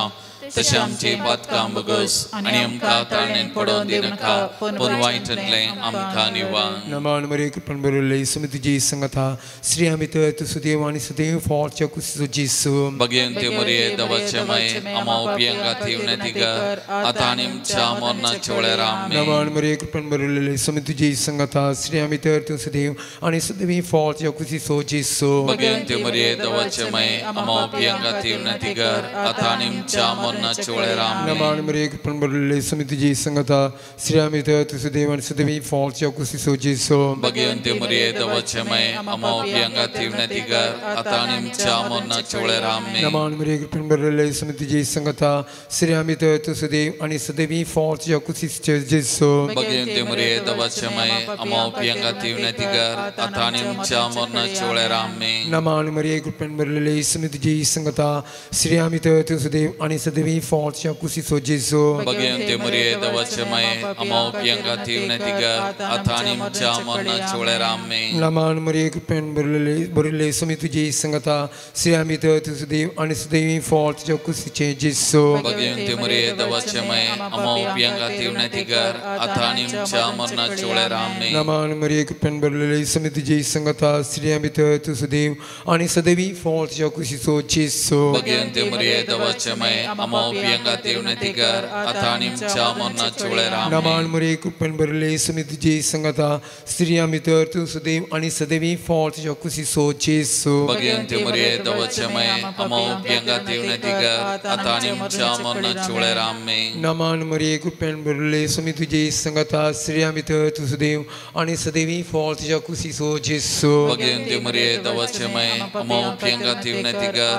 तशें आमचे पातकां बगस आनी आमकां ताळणेन पडोवन दिनाका, पूण वायटांतलें आमकां निवार. नमान मरिये कृपेन भरिल्ले सुमी तुजी संगता, स्त्रियां भितर तूं सुदैव आनी सदैव फळच्या कुशीचो जेजू. भगवंती मरिये देवाचे माये, आमा पापयां खातीर विनंती कर आतां आनी आमच्या मरणाच्या वेळार. आमेन. नमान मरिये कृपेन भरिल्ले सुमी तुजी संगता, स्त्रियां भितर तूं सदैव आनी सदैव फळच्या कुशीचो जेजू. भगवंती मरिये देवाचे माये, आमा पापयां खातीर विनंती कर आतां आनी आमच्या मरणाच्या वेळार. आमेन. नमान मरिये कृपेन भरिल्ले सुमी तुजी संगता, स्त्रियां भितर तूं सदैव आनी सदैव फळच्या कुशीचो जेजू. भगवंती मरिये देवाचे माये, आमा पापयां खातीर विनंती कर आतां आनी आमच्या मरणाच्या वेळार. आमेन. नमान मरिये कृपेन भरिल्ले सुमी तुजी संगता, स्त्रियां भितर तूं सदैव आनी सदैव फळच्या कुशीचो जेजू. भगवंती मरिये देवाचे माये, आमा पापयां खातीर विनंती कर आतां आनी आमच्या मरणाच्या वेळार. आमेन. नमान मरिये कृपेन भरिल्ले सुमी तुजी संगता, स्त्रियां भितर तूं सदैव आनी सदैव फळच्या कुशीचो जेजू. भगवंती मरिये देवाचे माये, आमा पापयां खातीर विनंती कर आतां आनी आमच्या मरणाच्या वेळार. आमेन. नमान मरिये कृपेन भरिल्ले सुमी तुजी संगता, स्त्रियां भितर तूं सदैव आनी सदैव फळच्या कुशीचे जेजू. भगवंती मरिये देवाचे माये, आमा पापयां खातीर विनंती कर आतां आनी आमच्या मरणाच्या वेळार. आमेन. नमान मरिये कृपेन भरिल्ले सुमी तुजी संगता, स्त्रियां भितर तूं सदैव आनी सदैव फळच्या कुशीचो जेजू. भगवंती मरिये देवाचे माये, आमा पापयां खातीर विनंती कर आतां आनी आमच्या मरणाच्या वेळार. आमेन. नमान मरिये कृपेन भरिल्ले सुमी तुजी संगता, स्त्रियां भितर तूं सदैव आनी सदैव फळच्या कुशीचो जेजू. भगवंती मरिये देवाचे माये, आमा पापयां खातीर विनंती कर आतां आनी आमच्या मरणाच्या वेळार. आमेन. नमान मरिये कृपेन भरिल्ले सुमी तुजी संगता, स्त्रियां भितर तूं सदैव आनी सदैव फळच्या कुशीचो जेजू. भगवंती मरिये देवाचे माये, आमा पापयां खातीर विनंती कर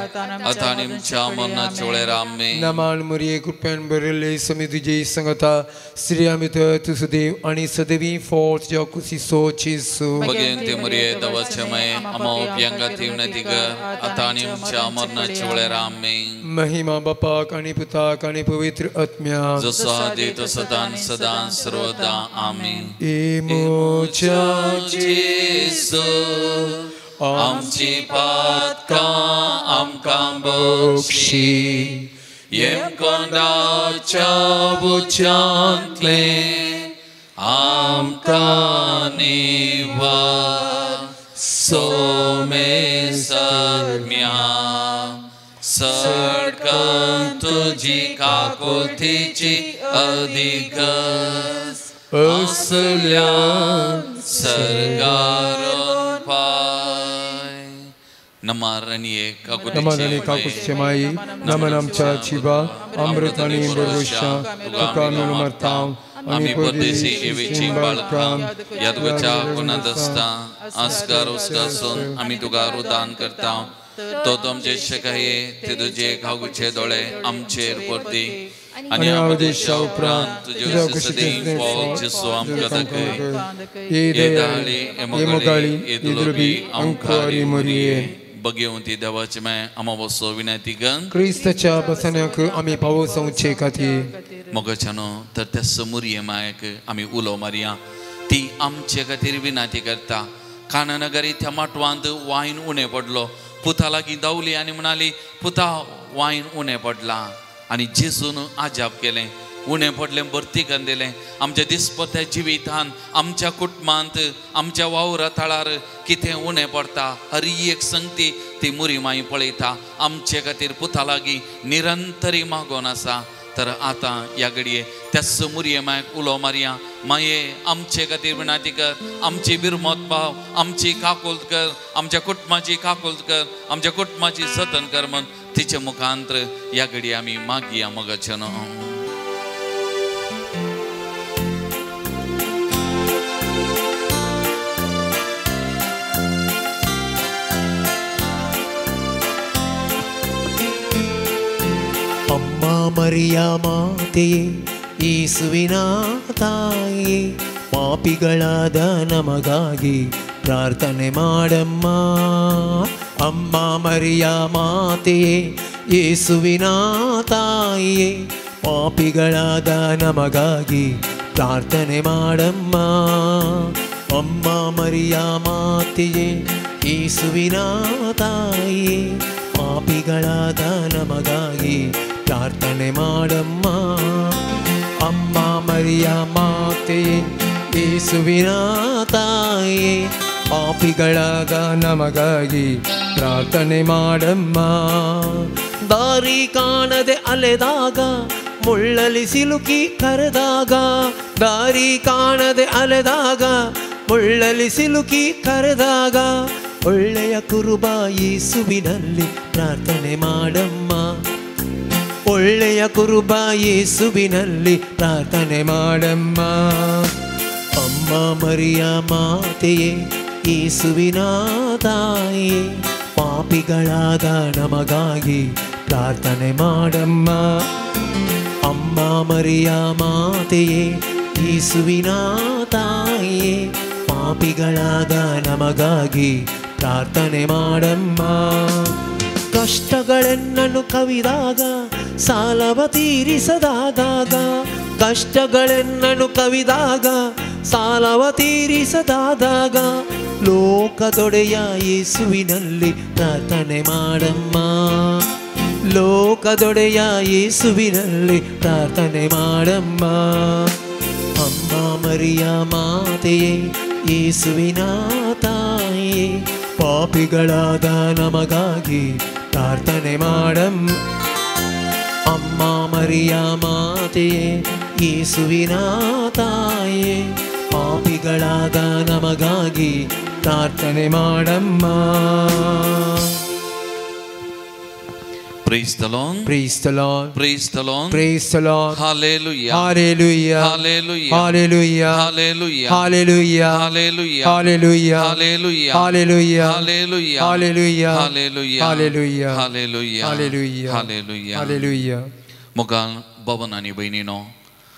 आतां आनी आमच्या मरणाच्या वेळार. आमेन. नमान मरिये कृपेन भरिल्ले सुमी तुजी संगता, स्त्रियां भितर तूं सदैव आनी सदैव फळच्या कुशीचो जेजू. भगवंती मरिये देवाचे माये, आमा पापयां खातीर विनंती कर आतां आनी आमच्या मरणाच्या वेळार. आमेन. महिमा बापाक आनी पुताक आनी पवित्र आत्म्याक, जसो आदी तसो सदां सदां सर्वदा. आमेन. इमोच्या जेजू, आमची पातकां आमकां बक्षी, येमकोंडाच्या उच्यांतलें आमकां निवार. सोमेसम्या सडकन तुजी काकुळतीची अधिक असल्या सर्गारून पाव. नमारणी काकुचे माई नमन आमच्या जिवा अमृत आनी बरवशा तुका आमी मारता आमी परदेशी एवेची बाळकां ह्या तुज्या गुणांत आसता आस्कार उस्कासून आमी तुका रुदान करता तो तुमचे शकाये ते तुजे काकुचे दोळे आमचेर परती आनी देशा उपरांत तुजे सदीं जेसू आमकां दाखय ये दयाळी ये मोगाळी ये दुर्बी आमकां मोरये बगेवंती देवाचे माय आमा बसो विनंती गण क्रिस्ताच्या बसण्याक आमी पावोवचे खातीर मोगाच्यानो तर त्या समोर मायक आमी उलो मारया ती आमचे खातीर विनंती करता. कानानगरी त्या माटवांत वायन उणें पडलो. पुता लागीं धांवली आनी म्हणाली पुता वायन उणें पडला. आनी जेजून आजाप केलें उणें पडलें भरती करून दिलें. आमच्या दिसपत्या जिवितान आमच्या कुटुंबांत आमच्या वावरा थळार कितें उणें पडटा हर एक संगती ती मुरी माई पळयता. आमचे खातीर पुता लागीं निरंतरी मागोन आसा. तर आतां ह्या घडये त्या मुरये मायक उलो मारया माये आमचे खातीर विनंती कर आमची बिरमत पाव आमची काकुळट कर आमच्या कुटुंबाची काकुळट कर आमच्या कुटुंबाची जतन कर म्हण तिचे मुखांतर ह्या घडये आमी मागया मोगाच्यानो. ಅಮ್ಮ ಮರಿಯ ಮಾತೆಯೇ ಯೇಸುವಿನ ತಾಯಿಯೇ ಪಾಪಿಗಳಾದ ನಮಗಾಗಿ ಪ್ರಾರ್ಥನೆ ಮಾಡಮ್ಮ. ಅಮ್ಮ ಮರಿಯ ಮಾತೆಯೇ ಯೇಸುವಿನ ತಾಯಿಯೇ ಪಾಪಿಗಳಾದ ನಮಗಾಗಿ ಪ್ರಾರ್ಥನೆ ಮಾಡಮ್ಮ. ಅಮ್ಮ ಮರಿಯ ಮಾತೆಯೇ ಯೇಸುವಿನ ತಾಯಿಯೇ ಪಾಪಿಗಳಾದ ನಮಗಾಗಿ ಪ್ರಾರ್ಥನೆ ಮಾಡಮ್ಮ. ಅಮ್ಮ ಮರಿಯ ಮಾತೆಯೇ ಯೇಸುವಿನ ತಾಯಿಯೇ ಪಾಪಿಗಳಾದ ನಮಗಾಗಿ ಪ್ರಾರ್ಥನೆ ಮಾಡಮ್ಮ. ದಾರಿ ಕಾಣದೆ ಅಲೆದಾಗ ಮುಳ್ಳಲಿ ಸಿಲುಕಿ ಕರೆದಾಗ ದಾರಿ ಕಾಣದೆ ಅಲೆದಾಗ ಮುಳ್ಳಲಿ ಸಿಲುಕಿ ಕರೆದಾಗ ಒಳ್ಳೆಯ ಕುರುಬ ಯೇಸುವಿನಲ್ಲಿ ಪ್ರಾರ್ಥನೆ ಮಾಡಮ್ಮ. ಒಳ್ಳೆಯ ಕುರುಬ ಯೇಸುವಿನಲ್ಲಿ ಪ್ರಾರ್ಥನೆ ಮಾಡಮ್ಮ. ಅಮ್ಮ ಮರಿಯ ಮಾತೆಯೇ ಯೇಸುವಿನ ತಾಯಿಯೇ ಪಾಪಿಗಳಾದ ನಮಗಾಗಿ ಪ್ರಾರ್ಥನೆ ಮಾಡಮ್ಮ. ಅಮ್ಮ ಮರಿಯ ಮಾತೆಯೇ ಯೇಸುವಿನ ತಾಯಿಯೇ ಪಾಪಿಗಳಾದ ನಮಗಾಗಿ ಪ್ರಾರ್ಥನೆ ಮಾಡಮ್ಮ. ಕಷ್ಟಗಳೆನ್ನನ್ನು ಕವಿದಾಗ ಸಾಲವ ತೀರಿಸದಾದಾಗ ಕಷ್ಟಗಳೆನ್ನನ್ನು ಕವಿದಾಗ ಸಾಲವ ತೀರಿಸದಾದಾಗ ಲೋಕದೊಡೆಯ ಯೇಸುವಿನಲ್ಲಿ ಪ್ರಾರ್ಥನೆ ಮಾಡಮ್ಮ. ಲೋಕದೊಡೆಯ ಯೇಸುವಿನಲ್ಲಿ ಪ್ರಾರ್ಥನೆ ಮಾಡಮ್ಮ. ಅಮ್ಮ ಮರಿಯ ಮಾತೆಯೇ ಯೇಸುವಿನ ತಾಯಿಯೇ ಪಾಪಿಗಳಾದ ನಮಗಾಗಿ ಪ್ರಾರ್ಥನೆ ಮಾಡಮ್ಮ. ಅಮ್ಮ ಮರಿಯ ಮಾತೆಯೇ ಯೇಸುವಿನ ತಾಯಿಯೇ ಪಾಪಿಗಳಾದ ನಮಗಾಗಿ ಪ್ರಾರ್ಥನೆ ಮಾಡಮ್ಮ. Praise the Lord. Praise the Lord. Praise the Lord. Praise the Lord. Hallelujah. Hallelujah. Hallelujah. Hallelujah. Hallelujah. Hallelujah. Hallelujah. Hallelujah. Hallelujah. Hallelujah. Hallelujah. Hallelujah. Hallelujah. Hallelujah. Hallelujah. Hallelujah. Hallelujah. Hallelujah. मोगाल भवन आनी भयणीनो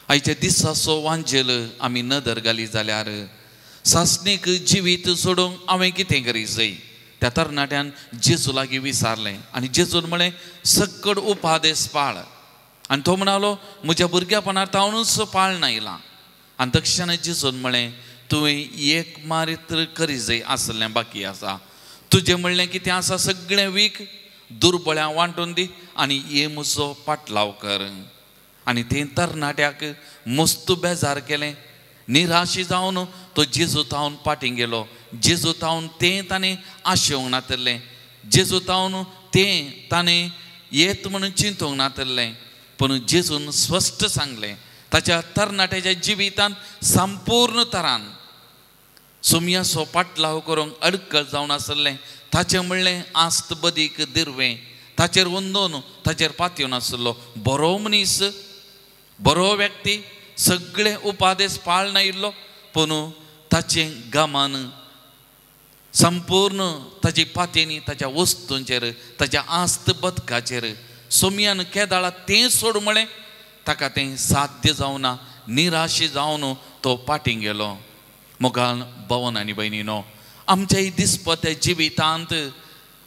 आयच्या दिसाचो वांजेल आमी नदर घाली जाल्यार सासणीक जिवीत सोडूंक हांवें कितें करी जाय त्या तरणाट्यान जेजू लागीं विचारलें आनी जेजून म्हळें सक्कड उपादेस पाळ. आनी तो म्हणालो म्हज्या भुरग्यापणार तावनूच पाळना आयलां. आनी तक्षण जेजून म्हळें तुवें एक मारीत करी जाय आसलें बाकी आसा तुजें म्हणलें कितें आसा सगळें वीक दुर्बळ्यां वांटून दी आनी ये म्हजो पाटलाव कर. आनी तें तरणाट्याक मस्त बेजार केलें. निराशी जावन तो जेजू तावन फाटीं गेलो. जेजू तावन तें ताणें आशेवंक नातलें. जेजू तावन तें ताणें येत म्हणून चिंतूंक नातलें. पूण जेजून स्पश्ट सांगलें ताच्या तरणाट्याच्या जिवितान संपूर्ण तरान सोमयाचो पाटलाव करूंक अडकळ जावन आसलें. ताचें म्हणलें आस्त बदीक दिरवें, ताचेर वंदोन ताचेर पातयेवन आसलो. बरो मनीस, बरो व्यक्ती, सगळे उपादेश पाळना आयिल्लो, पूण ताचें गमान संपूर्ण ताची पातयेनी ताच्या वस्तूंचेर, ताच्या आस्त बदकाचेर. सोमयान केदाळा तें सोड म्हळें, ताका तें साध्य जावना, निराशी जावन तो पाटीं गेलो. मोगान भवन आनी भयणीनो, आमच्या दिसपत्या जिवितांत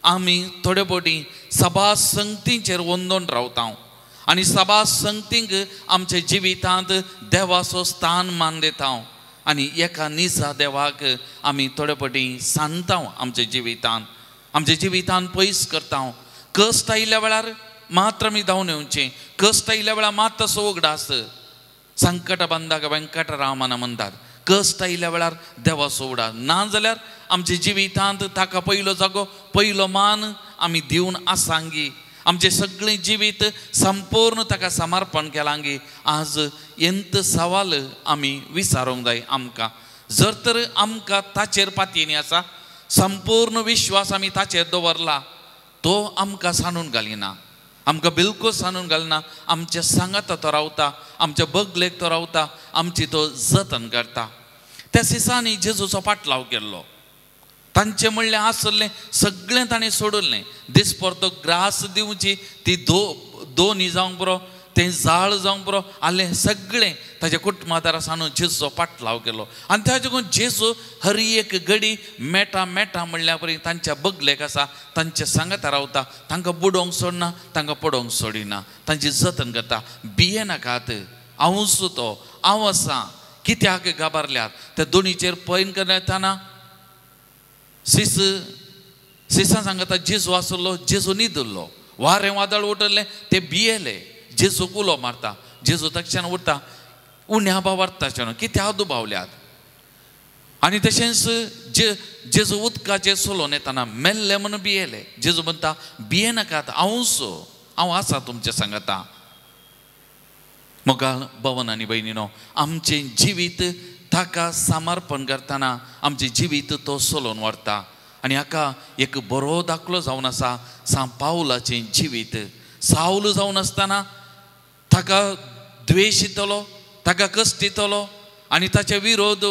आमी थोडे फावटी सभा संगतींचेर वंदोन रावता आनी सभा संगतींक आमच्या जिवितांत देवाचो स्थान मान दिता आनी एका निजा देवाक आमी थोडे फावटी सांगता आमच्या जिवितांत, आमच्या जिवितांत पयस करता. कश्ट आयिल्ल्या वेळार मात्र आमी धांवन येवचें, कश्ट आयिल्ल्या वेळार मात तसो उगडास. संकट बंदाक वेंकटरामन म्हणटात, कश्ट आयिल्ल्या वेळार देवाचो उगडास ना जाल्यार आमच्या जिवितांत ताका पयलो जागो, पयलो मान आमी दिवन आसांगी. आमचें सगळें जिवीत संपूर्ण ताका समर्पण केलांगी. आज एंत सवाल आमी विचारूंक जाय आमकां. जर तर आमकां ताचेर पातयेनी आसा, संपूर्ण विश्वास आमी ताचेर दवरला, तो आमकां सांडून घालिना, आमकां बिलकूल सांडून घालना. आमच्या सांगाता तो रावता, आमच्या बगलेक तो रावता, आमची तो जतन करता. त्या सिसांनी जेजूचो पाटलाव केल्लो, तांचें म्हणलें आसलें सगळें ताणें सोडलें. दिसभर तो ग्रास दिवची ती दोनी जावंक पुरो, तें जाळ जावंक पुरो आसलें सगळें ताच्या कुटुंबादारा सांडून जेजूचो पाटलाव केलो. आनी ताचे करून जेजू हर एक घडी मेटा मेटा म्हणल्या परी तांच्या बगलेक आसा, तांच्या सांगाता रावता, तांकां बुडोवंक सोडना, तांकां पडोवंक सोडिना, तांची जतन करता. भियेनाकात, हांवूच तो, हांव आसा, कित्याक घाबरल्यात? त्या दोनीचेर पैन करतना सिस सिसां सांगता जेजू आसलो, जेजू न्हिदलो, वारें वादळ उठलें, ते भियेले. जेजूक उलो मारता, जेजू तक्षण उरता, उण्या भावार्थाचें कित्याक दुबावल्यात? आनी तशेंच जेजू उदकाचेर चलोवन येतना मेल्ले म्हणून भियेले. जेजू म्हणटा भियेनाकात, हांवूच, हांव आसा तुमचें सांगता. मोगाळ भवन आनी भयणीनो, आमचें जिवीत ताका समर्पण करतना आमचें जिवीत तो चलोवन व्हरता. आनी हाका एक बरो दाखलो जावन आसा सांत पावलाचें जिवीत. सावल जावन आसतना ताका द्वेश येतलो, ताका कश्ट येतलो आनी ताचे विरोध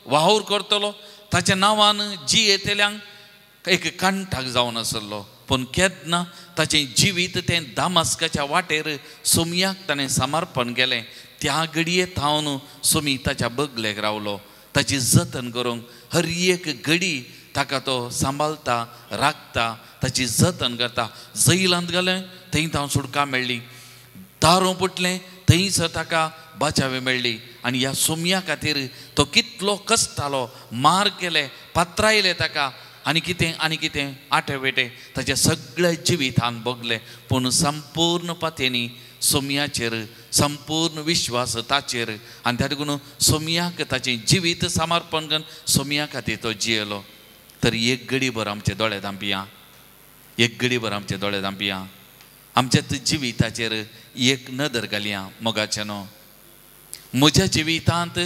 वावर करतलो, ताच्या नांवान जियेतल्यांक एक कंठाक जावन आसलो. पूण केन्ना ताचें जिवीत तें दामास्काच्या वाटेर सोमयाक ताणें समर्पण केलें, त्या घडये थावन सोमी ताच्या बगलेक रावलो, ताची जतन करूंक हर एक घडी ताका तो सांबाळता, राखता, ताची जतन करता. जैलांत घालें थंय थावन सुटका मेळ्ळी, दारूं पुटलें थंयसर ताका बाचावी मेळ्ळी. आनी ह्या सोमया खातीर तो कितलो कश्टालो, मार केले, पात्रायले ताका आनी कितें आनी कितें आटे वेटे ताच्या सगळ्या जिवितान भोगलें. पूण संपूर्ण पातयेनी सोमयाचेर, संपूर्ण विश्वास ताचेर, आनी त्या देखून सोमयाक ताचें जिवीत समर्पण करून सोमया खातीर तो जियेलो. तर एक घडीभर आमचे दोळे धांपया, एक घडीभर आमचे दोळे धांपया, आमच्या जिविताचेर एक नदर घालया. मोगाचें न्हू, म्हज्या जिवितांत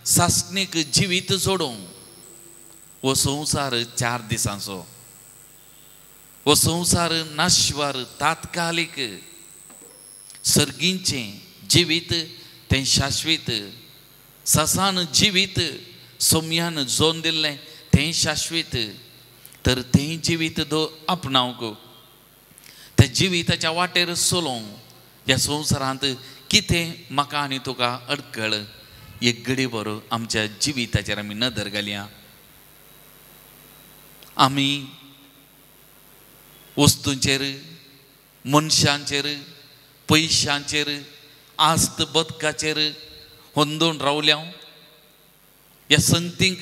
सासणीक जिवीत जोडूंक हो संवसार 4 दिसांचो, हो संवसार नाश्वार तात्कालीक. सर्गींचें जिवीत तें शाश्वीत, ससान जिवीत सोमयान जोन दिल्लें तें शाश्वीत. तर तें जिवीत दो आपणावंक, त्या जिविताच्या वाटेर चलोवंक ह्या संवसारांत कितें म्हाका आनी तुका अडकळ, एक घडीभर आमच्या जिविताचेर आमी नदर घालया. आमी वस्तूंचेर, मनशांचेर, पयशांचेर, आस्त बदकाचेर होंदोवन रावल्या. ह्या संगतींक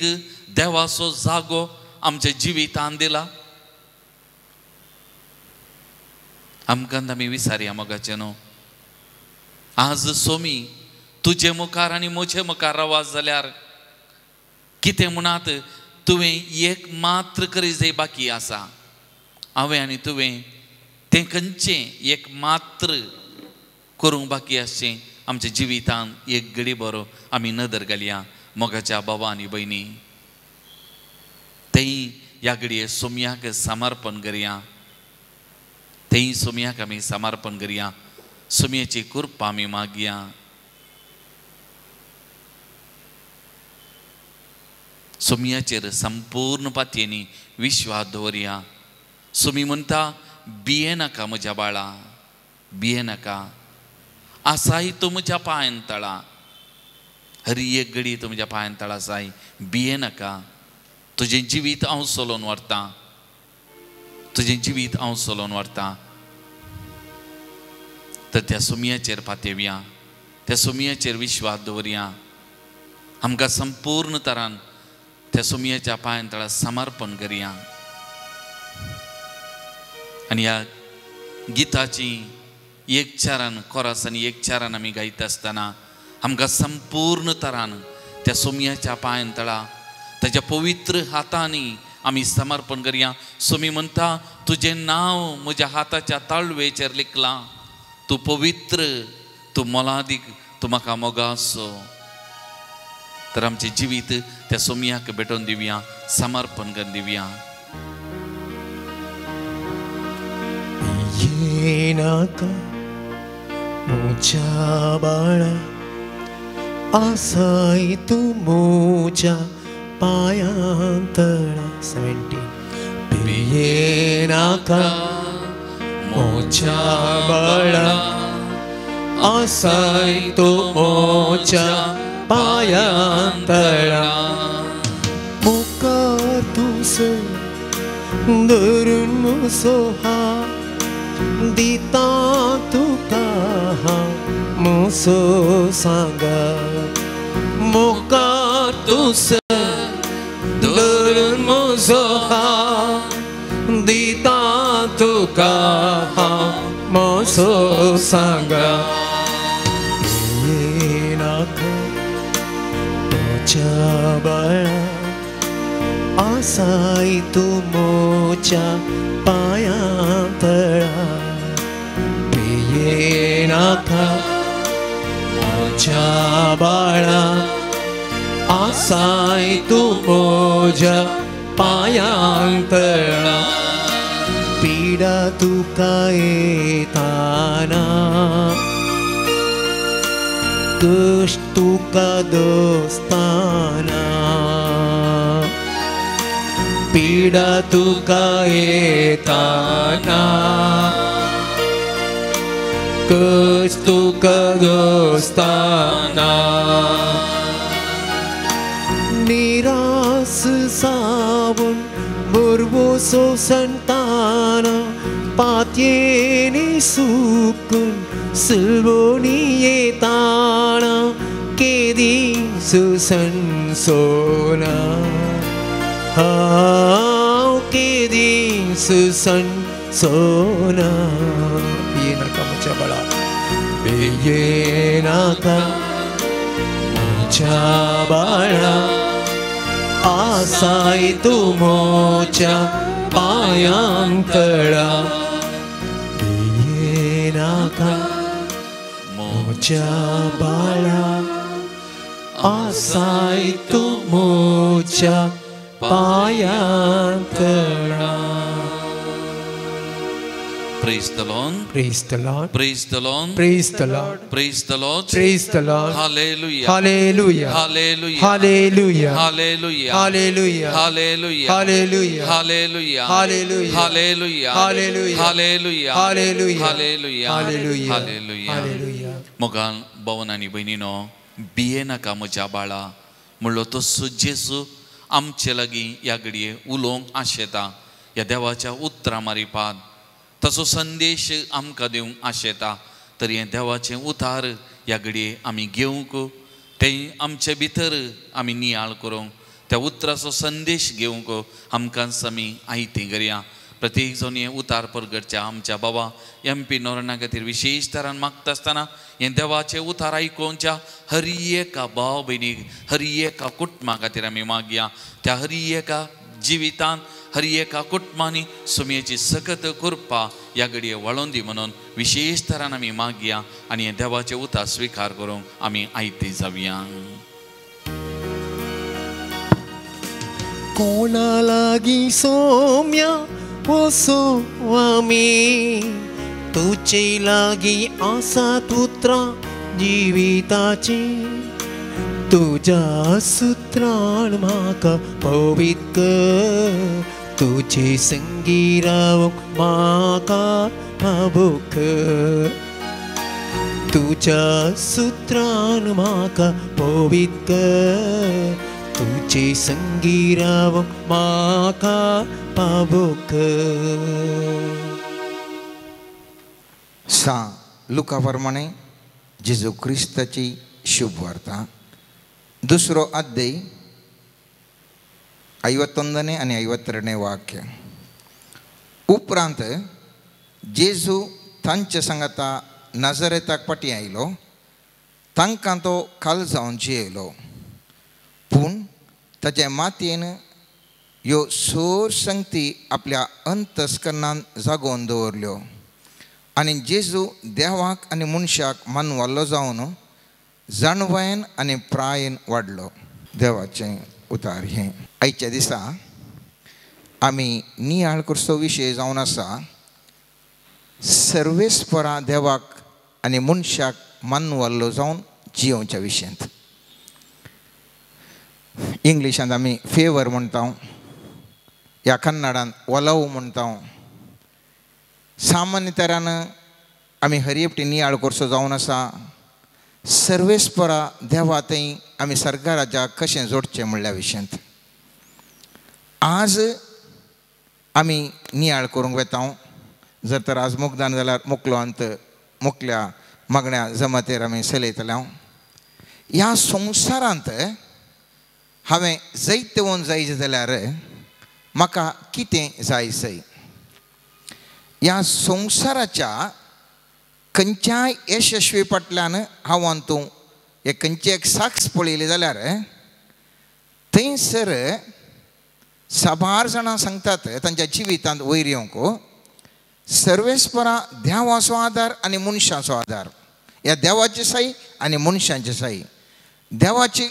देवाचो जागो आमच्या जिवितान दिला. आमकां आमी विसारया मोगाचें न्हू. आज सोमी तुजे मुखार आनी म्हजे मुखार रावाज जाल्यार कितें म्हणात, तुवें एक मात्र करीत बाकी आसा. हांवें आनी तुवें तें खंयचें एक मात्र करूंक बाकी आसचें आमच्या जिवितान एक घडी बरो आमी नदर घालया. मोगाच्या बाबा आनी भयणी, तेंय ह्या घडये सोमयाक समर्पण करया, तेंय सोमयाक आमी समर्पण करया, सोमयाची कृपा आमी मागया. सोमयाचेर संपूर्ण पातयेनी विश्वास दवरया. सोमी म्हणटा भिये नाका म्हज्या बाळा, भिये नाका, आसाय तूं म्हज्या पांयान तळा, हरी एक घडी तूं म्हज्या पांयान तळा आसाय, भिये नाका, तुजें जिवीत हांव चलोवन व्हरतां, तुजें जिवीत हांव चलोवन व्हरतां. तर त्या सोमयाचेर पातयेवया, त्या सोमयाचेर विश्वास दवरया, आमकां संपूर्ण तरान त्या सोमयाच्या पांयान तळा समर्पण करया. आनी ह्या गिताची एक चारान कोरस आनी एक चारान आमी गायता आसतना आमकां संपूर्ण तरान त्या सोमयाच्या पांयान तळा ताच्या पवित्र हातांनी आमी समर्पण करया. सोमी म्हणटा तुजें नांव म्हज्या हाताच्या ताळवेचेर लिखलां, तूं पवित्र, तूं मोलादीक, तूं म्हाका मोगासो. तर आमचें जिवीत त्या सोमयाक भेटोवन दिवया, समर्पण करून दिवया. नाका म्हज्या बाळा, आसाय तूं म्हज्या पांयां तळा. 17. भिये नाका म्हज्या बाळा, आसाय तूं म्हज्या पांयां तळा. मुखार तूं धरून म्हजो हात दिता तुका म्हजो सांगा, मुखार तूं धरून म्हजो हात दिता तुका म्हजो सांगा. नाका म्हज्या बाळा, आसाय तूं म्हज्या पांयां तळा. भिये नाका म्हज्या बाळा, आसाय तूं म्हज्या पांयां तळा. पिडा तुका येताना, कश्ट तुका दोस्ताना, पिडा तुका येताना, कश्ट तुका दोस्ताना. निरास जावन भरवसो संताना, पातयेनी सुकून सिल्वोनी येताना, केदी सुसनसोना, हांव केदी सुसनसोना. भिये नाका म्हज्या बाळा, भिये नाका म्हज्या बाळा, आसाय तूं म्हज्या पांयां तळा. भिये नाका म्हज्या बाळा, आसाय तूं म्हज्या पांयां तळा. Praise the Lord. Praise the Lord. Praise the Lord. Praise the Lord. Praise the Lord. Praise the Lord. Hallelujah. Hallelujah. Hallelujah. Hallelujah. Hallelujah. Hallelujah. Hallelujah. Hallelujah. Hallelujah. Hallelujah. Hallelujah. Hallelujah. Hallelujah. Hallelujah. Hallelujah. Hallelujah. Hallelujah. Hallelujah. मोगान भवन आनी भयणीनो, भिये नाका म्हज्या बाळा म्हणलो तसो जेजू आमचे लागीं ह्या घडये उलोवंक आशेता. ह्या देवाच्या उतरां मारिपात ताचो संदेश आमकां दिवंक आशेता. तर हें देवाचें उतार ह्या घडये आमी घेवंक, तें आमचे भितर आमी नियाळ करूंक, त्या उतराचो संदेश घेवंक आमकां आमी आयतें करया. प्रत्येक जावन हें उतार परगटच्या आमच्या बाबा एम पी नोरणा खातीर विशेश तरान मागता आसतना हें देवाचें उतार आयकोवच्या हर एका भाव भयणीक, हर एका कुटुंबा खातीर आमी मागया. त्या हर एका जिवितान, हर एका कुटुंबांनी सुमयेची सकत कृपा ह्या घडये वळोवन दी म्हणून विशेश तरान आमी मागया आनी हें देवाचें उतार स्विकार करूंक आमी आयते जावया. कोणा लागीं सोम्या वसो आमी तुजे लागीं आसा उतरां जिविताचीं तुज्या सुत्रान म्हाका पवित्र तुजे संगी रावंक म्हाका पावोक तुज्या सुत्रान म्हाका पवित्र तुजे संगी रावंक म्हाका पावोक. सा लुका प्रमाणे जेजू क्रिस्ताची शुभ वार्ता दुसरो अध्याय 51 आनी 52 वाक्य. उपरांत जेजू तांचे सांगाता नाझरेताक फाटीं आयलो, तांकां तो खाल जावन जियेलो, पूण ताचे मातयेन ह्यो सोर संगती आपल्या अंतस्करणान जागोवन दवरल्यो आनी जेजू देवाक आनी मनशाक मानवल्लो जावन जाणवायेन आनी प्रायेन वाडलो. देवाचें उतार हें. आयच्या दिसा आमी नियाळ करचो विशय जावन आसा सर्वेस्परा देवाक आनी मनशाक मानवल्लो जावन जियोवच्या विशयांत. इंग्लिशांत आमी फेवर म्हणटा, ह्या कन्नडान वलव म्हणटा. सामान्य तरान आमी हरएपटी नियाळ करचो जावन आसा सर्वेस्परा देवा थंय आमी सरकाराच्या कशें जोडचें म्हणल्या विशयांत. आज आमी नियाळ करूंक वेता. जर तर आज मुखदान जाल्यार मुकलो अंत मुकल्या मागण्या जमातेर आमी चलयतले. ह्या संवसारांत हांवें जैतवंत जायचें जाल्यार म्हाका कितें जाय सय? ह्या संवसाराच्या खंयच्याय यशस्वी फाटल्यान हांव तूं हे खंयचे एक साक्ष पळयली जाल्यार थंयसर साबार जाणां सांगतात तांच्या जिवितांत वयर येवंक सर्वेस्परा देवाचो आदार आनी मनशाचो आदार, ह्या देवाची साई आनी मनशांची साई. देवाची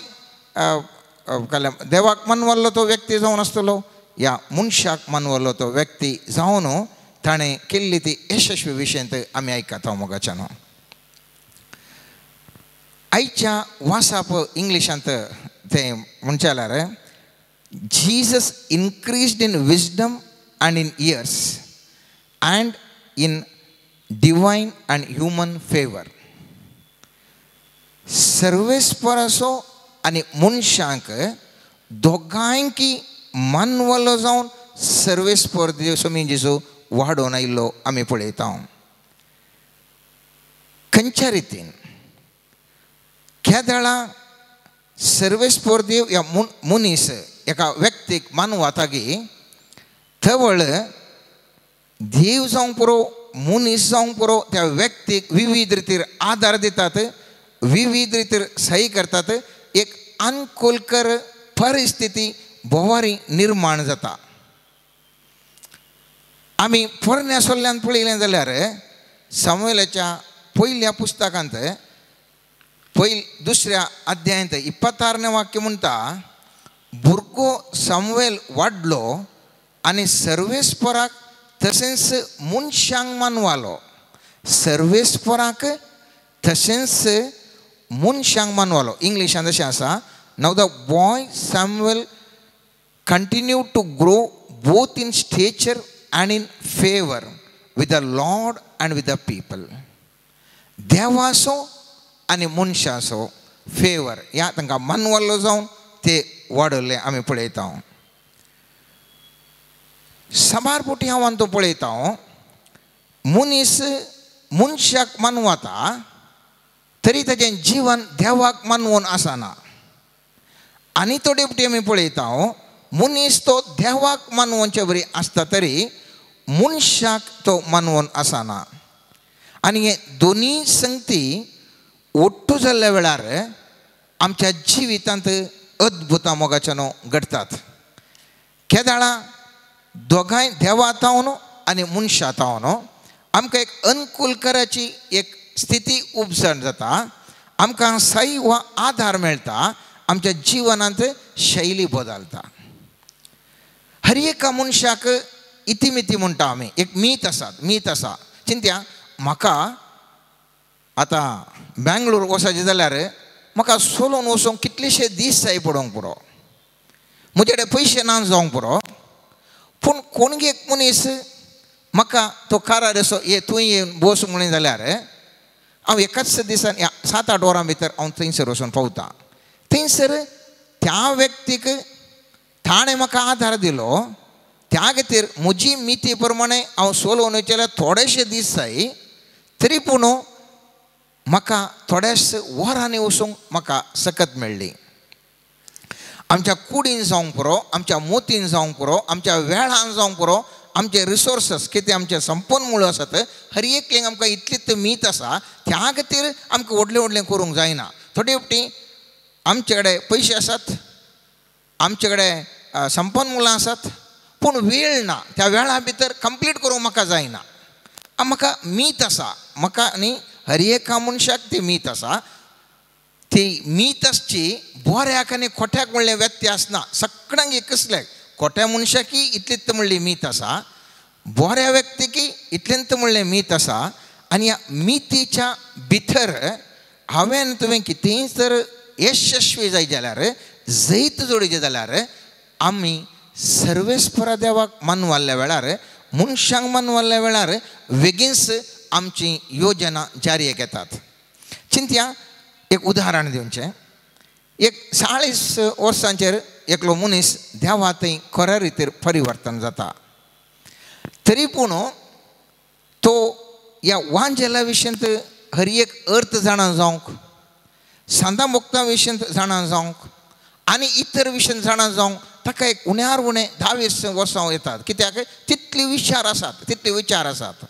देवाक मानवल्लो तो व्यक्ती जावन आसतलो, ह्या मनशाक मानवल्लो तो व्यक्ती जावन ताणें केल्ली ती यशस्वी विशयांत आमी आयकता मोगाच्यान. आयच्या वासाप इंग्लिशांत तें म्हणचें जाल्यार Jesus increased in wisdom and in years and in divine and human favour. सर्वेस्पराचो आनी मनशांक दोगांयकी मानवलो जावन सर्वेस्पर स्वामी जेजू वाडोवन आयिल्लो आमी पळयता. खंयच्या रितीन केदळा सर्वेस्पर देव ह्या मनीस एका व्यक्तीक मानवतागी थवळ देव जावंक पुरो मनीस जावंक पुरो त्या व्यक्तीक विविध रितीर आदार दितात, विविध रितीर सही करतात. एक अनुकूलकर परिस्थिती भोवारी निर्माण जाता. आमी पोरण्या सोल्ल्यान पळयलें जाल्यार सामुएलाच्या पयल्या पुस्तकांत दुसऱ्या अध्यायांत 26 वाक्य म्हणटा, भुरगो सामुएल वाडलो आनी सर्वेस्पराक तशेंच मनशांक मानवालो. सर्वेस्पराक तशेंच मनशांक मानवालो. इंग्लिशांत अशें आसा, now the boy Samuel continue to grow both in stature and in favour with the Lord and with the people. देवाचो आनी मनशाचो फेवर ह्या तांकां मानवल्लो जावन ते वाडयल्ले आमी पळयता. साबार फावटी हांव तो पळयता मनीस मनशाक मानवता तरी ताचें जिवन देवाक मानवून आसना. आनी थोडे फावटी आमी पळयता मनीस तो देवाक मानवचे बरी आसता तरी मनशाक तो मानवून आसना. आनी हे दोनी संगती ओट्टू जाल्ल्या वेळार आमच्या जिवितांत अद्भुतां मोगाच्यान घडटात. केदाळा दोगांय देवा तावन आनी मनशा तावन आमकां एक अनुकूलकराची एक स्थिती उपजण जाता, आमकां साई वा आदार मेळटा, आमच्या जिवनांत शैली बदलता. हर एका मनशाक इतिमिती म्हणटा आमी, एक मीत आसा, मीत आसा. चिंत्या म्हाका आतां बेंगलोर वचपाचें जाल्यार म्हाका सोलोन वचूंक कितलेशे दीस जाय पडोवंक पुरो, म्हजे कडेन पयशे ना जावंक पुरो, पूण कोणगे एक मनीस म्हाका तो कारार असो ये तूं ये बस म्हणलें जाल्यार हांव एकाच दिसान 7-8 वरां भितर हांव थंयसर वचून पावतां. थंयसर त्या व्यक्तीक ताणें म्हाका आदार दिलो, त्या खातीर म्हजी मिती प्रमाणे हांव सोलोवन वयचें जाल्यार थोडेशे दीस जाय, तरी पूण म्हाका थोड्याश वरांनी वचूंक म्हाका सकत मेळ्ळी. आमच्या कुडीन जावंक पुरो, आमच्या मोतीन जावंक पुरो, आमच्या वेळान जावंक पुरो, आमचे रिसोर्सस कितें आमचे संपन्न आसात हर एकलेंक आमकां इतलीच मीत आसा, त्या खातीर आमकां व्हडलें व्हडलें करूंक जायना. थोडे फावटी आमचे कडेन पयशे आसात, आमचे कडेन संपन्न मुळां आसात, पूण वेळ ना, त्या वेळा भितर कंप्लीट करूंक म्हाका जायना. म्हाका मीत आसा, म्हाका न्ही हर एका मनशाक ती मीत आसा. ती मीत आसची बऱ्याक आनी खोट्याक म्हणलें व्यत्यास ना, सगळ्यांक एकसले. खोट्या मनशाकी इतलीच म्हणली मीत आसा, बऱ्या व्यक्तीकी इतलेंत म्हणलें मीत आसा. आनी ह्या मितीच्या भितर हांवें तुवें कितेंय तर यशस्वी जाय जाल्यार, जैत जोडीचें जाल्यार आमी सर्वेस्परा देवाक मानवाल्ल्या वेळार, मनशांक मानवाल्ल्या वेळार बेगीनच आमची योजना जारी येतात. चिंत्या एक उदाहरण दिवचें, एक 40 वर्सांचेर एकलो मनीस देवा थंय खऱ्या रितीर परिवर्तन जाता, तरी पूण तो ह्या वांजेला विशयांत हर एक अर्थ जाणा जावंक, सांता मोक्ता विशयांत जाणा जावंक आनी इतर विशयांत जाणा जावंक ताका एक उण्यार उणें 10-20 वर्सां येतात. कित्याक तितले विचार आसात, तितले विचार आसात.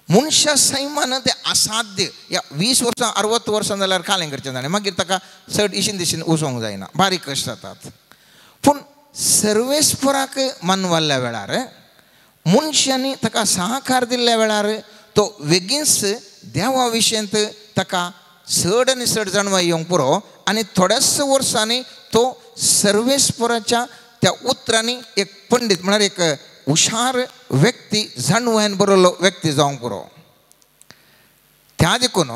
मनशा सैमान ते असाध्य. ह्या 20 वर्सां 60 वर्सां जाल्यार कालें करचें जालें, मागीर ताका चड इशीन दिशीन वचोंक जायना, बारीक कश्ट जातात. पूण सर्वेस्पराक मानवाल्ल्या वेळार, मनशांनी ताका सहकार दिल्ल्या वेळार तो बेगीनच देवा विशयांत ताका चड आनी चड जाणवाय येवंक पुरो आनी थोड्याच वर्सांनी तो सर्वेस्पराच्या त्या उतरांनी एक पंडीत म्हळ्यार एक हुशार व्यक्ती, जाणवायन बरयल्लो व्यक्ती जावंक पुरो. त्या देखून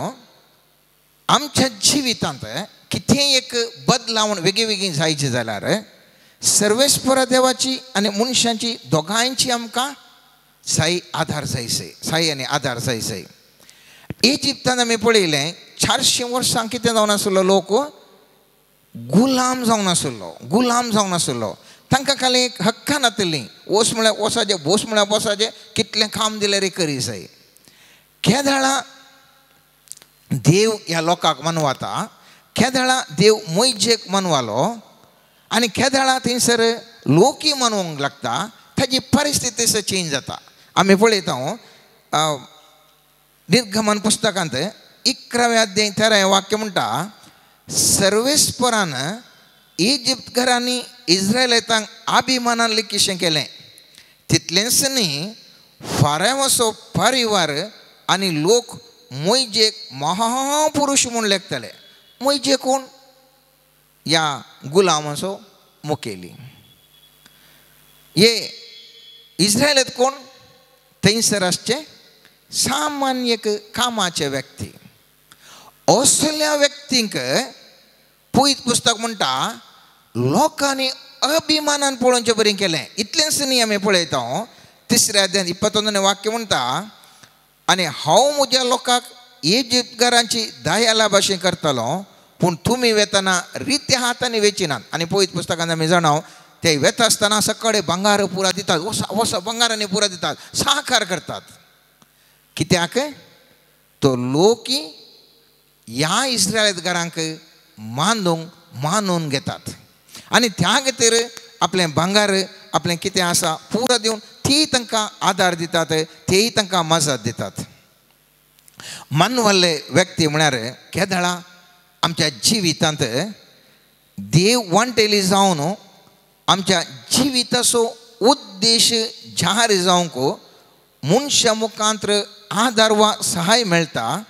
आमच्या जिवितांत कितेंय एक बदलावण वेगळी वेगळी जायची जाल्यार सर्वेस्परा देवाची आनी मनशांची दोगांयची आमकां साई आदार जायसय, साई आनी आदार जायसय. इजिप्तान आमी पळयलें 400 वर्सां कितें जावन आसलो, लोक गुलाम जावन आसलो, गुलाम जावन आसलो. तांकां खाली एक हक्कां नातिल्लीं, वोस म्हळ्यार वोसाचें, बोस म्हळ्यार बोसाचें, कितलें काम दिल्यार करी जाय. केदळा देव ह्या लोकांक मनवाता, केदळा देव मोयजेक मनवालो आनी केदळा थंयसर लोकय मनोवंक लागता, ताजी परिस्थिती चेंज जाता. आमी पळयता निर्गमन पुस्तकांत 11व्या अध्याय 13 वाक्य म्हणटा, सर्वेस्परान इजिप्तकारांनी इस्रायलांक अभिमानान लेखिशें केलें, तितलेंच न्ही फारावाचो परिवार आनी लोक मोयजेक महापुरुश म्हूण लेखताले. मोयजे कोण? ह्या गुलामाचो मुखेली. हे इस्रायलांत कोण? थंयसर आसचे सामान्य एक कामाचे व्यक्ती. असल्या व्यक्तींक पयत पुस्तक म्हणटा लोकांनी अभिमानान पळोवचे बरें केलें. इतलेंच न्ही आमी पळयता 3ऱ्या अध्यायांत 21 वाक्य म्हणटा, आनी हांव म्हज्या लोकांक इजिप्तकारांची दयाला भाशेन करतलो, पूण तुमी वेतना रित्या हातांनी वेचिनात. आनी पयत पुस्तकांत आमी जाणाव ते वेता आसतना सकाळी भांगार पुरा दितात, वसा वसा भांगारांनी पुरा दितात, साकार करतात. कित्याक? तो लोकी ह्या इस्रायलकारांक मानूंक मानून घेतात आनी त्या खातीर आपलें भांगार आपलें कितें आसा पुरा दिवन ती तांकां आदार दितात, तेय तांकां मजत दितात. मानवाल्ले व्यक्ती म्हळ्यार केदळा आमच्या जिवितांत देव वांटेली जावन आमच्या जिविताचो उद्देश जाहीर जावंक मनशा मुखांत आदार वा सहाय मेळटा,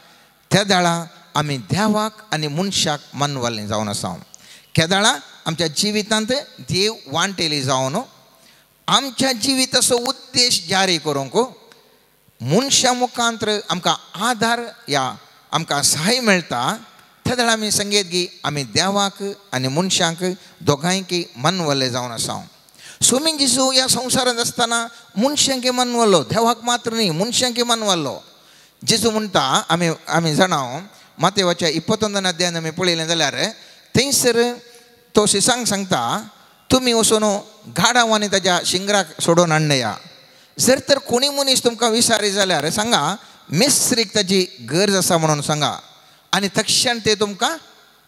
त्या दाळा आमी देवाक आनी मनशाक मानवाल्ले जावन आसा. केदळा आमच्या जिवितांत देव वांटेली जावन आमच्या जिविताचो उद्देश जारी करूंक मनशा मुखांतर आमकां आदार या आमकां सहाय मेळटा. तेदळा आमी संगीत गी आमी देवाक आनी मनशांक दोगांयकी मनवल्ले जावन आसा. स्वामी जेजू ह्या संवसारांत आसतना मनशांक मनवल्लो, देवाक मात्र न्ही, मनशांक मनवल्लो. जेजू म्हणटा आमी आमी जाणा मातेवाच्या 21 अध्यायान आमी पळयलें जाल्यार थंयसर तो शिसांक सांगता तुमी वचून गाडाव आनी ताज्या शिंगराक सोडोवन हाडया. जर तर कोणी मनीस तुमकां विसारी जाल्यार सांगा मेस्त्रीक ताजी गरज आसा म्हणून सांगा आनी तक्षण ते तुमकां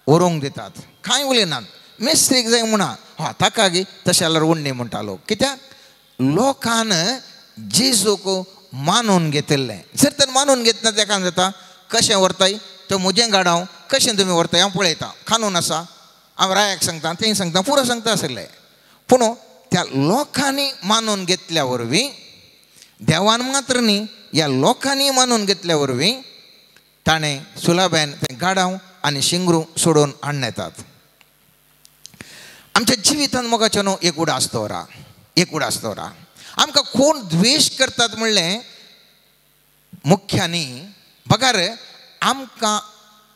व्हरूंक दितात. कांय उलयनात, मेस्त्रीक जाय म्हणा हा ताका गी तशें जाल्यार उण्णी म्हणटा लोक. कित्याक लोकान जेजूक मानून घेतिल्लें. जर तर मानून घेतना तेका जाता कशें व्हरताय तो म्हजें गाडाव कशें तुमी व्हरताय हांव पळयतां, कानून आसा, हांव रायाक सांगता, तें सांगता, पुरो सांगता आसलें. पूण त्या लोकांनी मानून घेतल्या वरवीं, देवान मात्र न्ही, ह्या लोकांनी मानून घेतल्या वरवीं ताणें सुलाब्यान तें गाडाव आनी शिंगरू सोडोवन हाडून येतात. आमच्या जिवितांत मोगाचें न्हू एक उडास दवरा, एक उडास दवरा. आमकां कोण द्वेश करतात म्हणलें मुख्यांनी बगर आमकां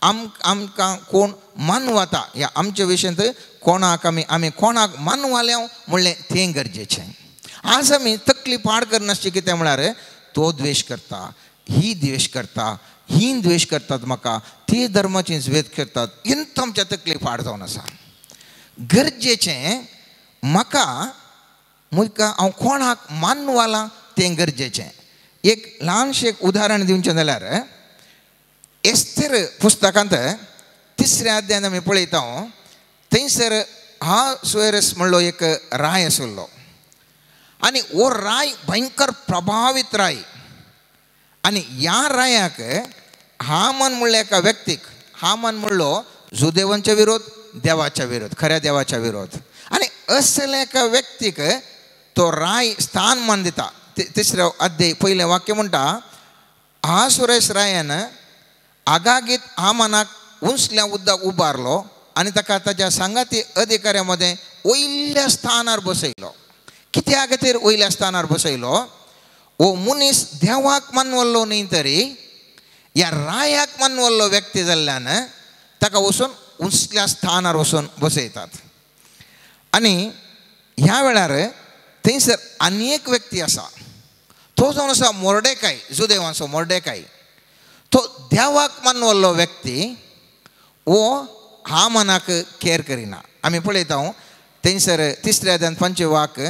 आमकां कोण मानवता ह्या आमच्या विशयांत कोणाक आमी आमी कोणाक मानवाल्या म्हणलें तें गरजेचें. आज आमी तकली पाड करनासची कितें म्हळ्यार तो द्वेश करता, ही द्वेश करता, ही द्वेश करतात म्हाका, ते धर्माची द्वेश करतात, इंत आमच्या तकली पाड जावन आसा. गरजेचें म्हाका म्हाका हांव कोणाक मानवाला तें गरजेचें. एक ल्हानशें एक उदाहरण दिवचें जाल्यार एस्तेर पुस्तकांत 3 अध्यायान आमी पळयता थंयसर अहासुएरस म्हणलो एक राय आशिल्लो आनी हो राय भयंकर प्रभावीत राय. आनी ह्या रायाक हामान म्हणल्या एका व्यक्तीक, हामान म्हणलो जुदेवांच्या विरोध, देवाच्या विरोध, खऱ्या देवाच्या विरोध, आनी असल्या एका व्यक्तीक तो राय स्थान मान दिता. 3 अध्याय पयलें वाक्य म्हणटा अहासुएरस रायान आगागीत हामानाक उंचल्या उदक उबारलो आनी ताका ताज्या सांगाती अधिकाऱ्या मदें वयल्या स्थानार बसयलो. कित्या खातीर वयल्या स्थानार बसयलो? हो मनीस देवाक मानवल्लो न्ही तरी ह्या रायाक मानवल्लो व्यक्ती जाल्ल्यान ताका वचून उंचल्या स्थानार वचून बसयतात. आनी ह्या वेळार थंयसर आनी एक व्यक्ती आसा तो जावन आसा मोर्डेकाय, जुदेवांचो मोर्डेकाय. तो देवाक मानवल्लो व्यक्ती वो हामानाक केर करिना. आमी पळयता थंयसर 3 अध्यायान 5 वाक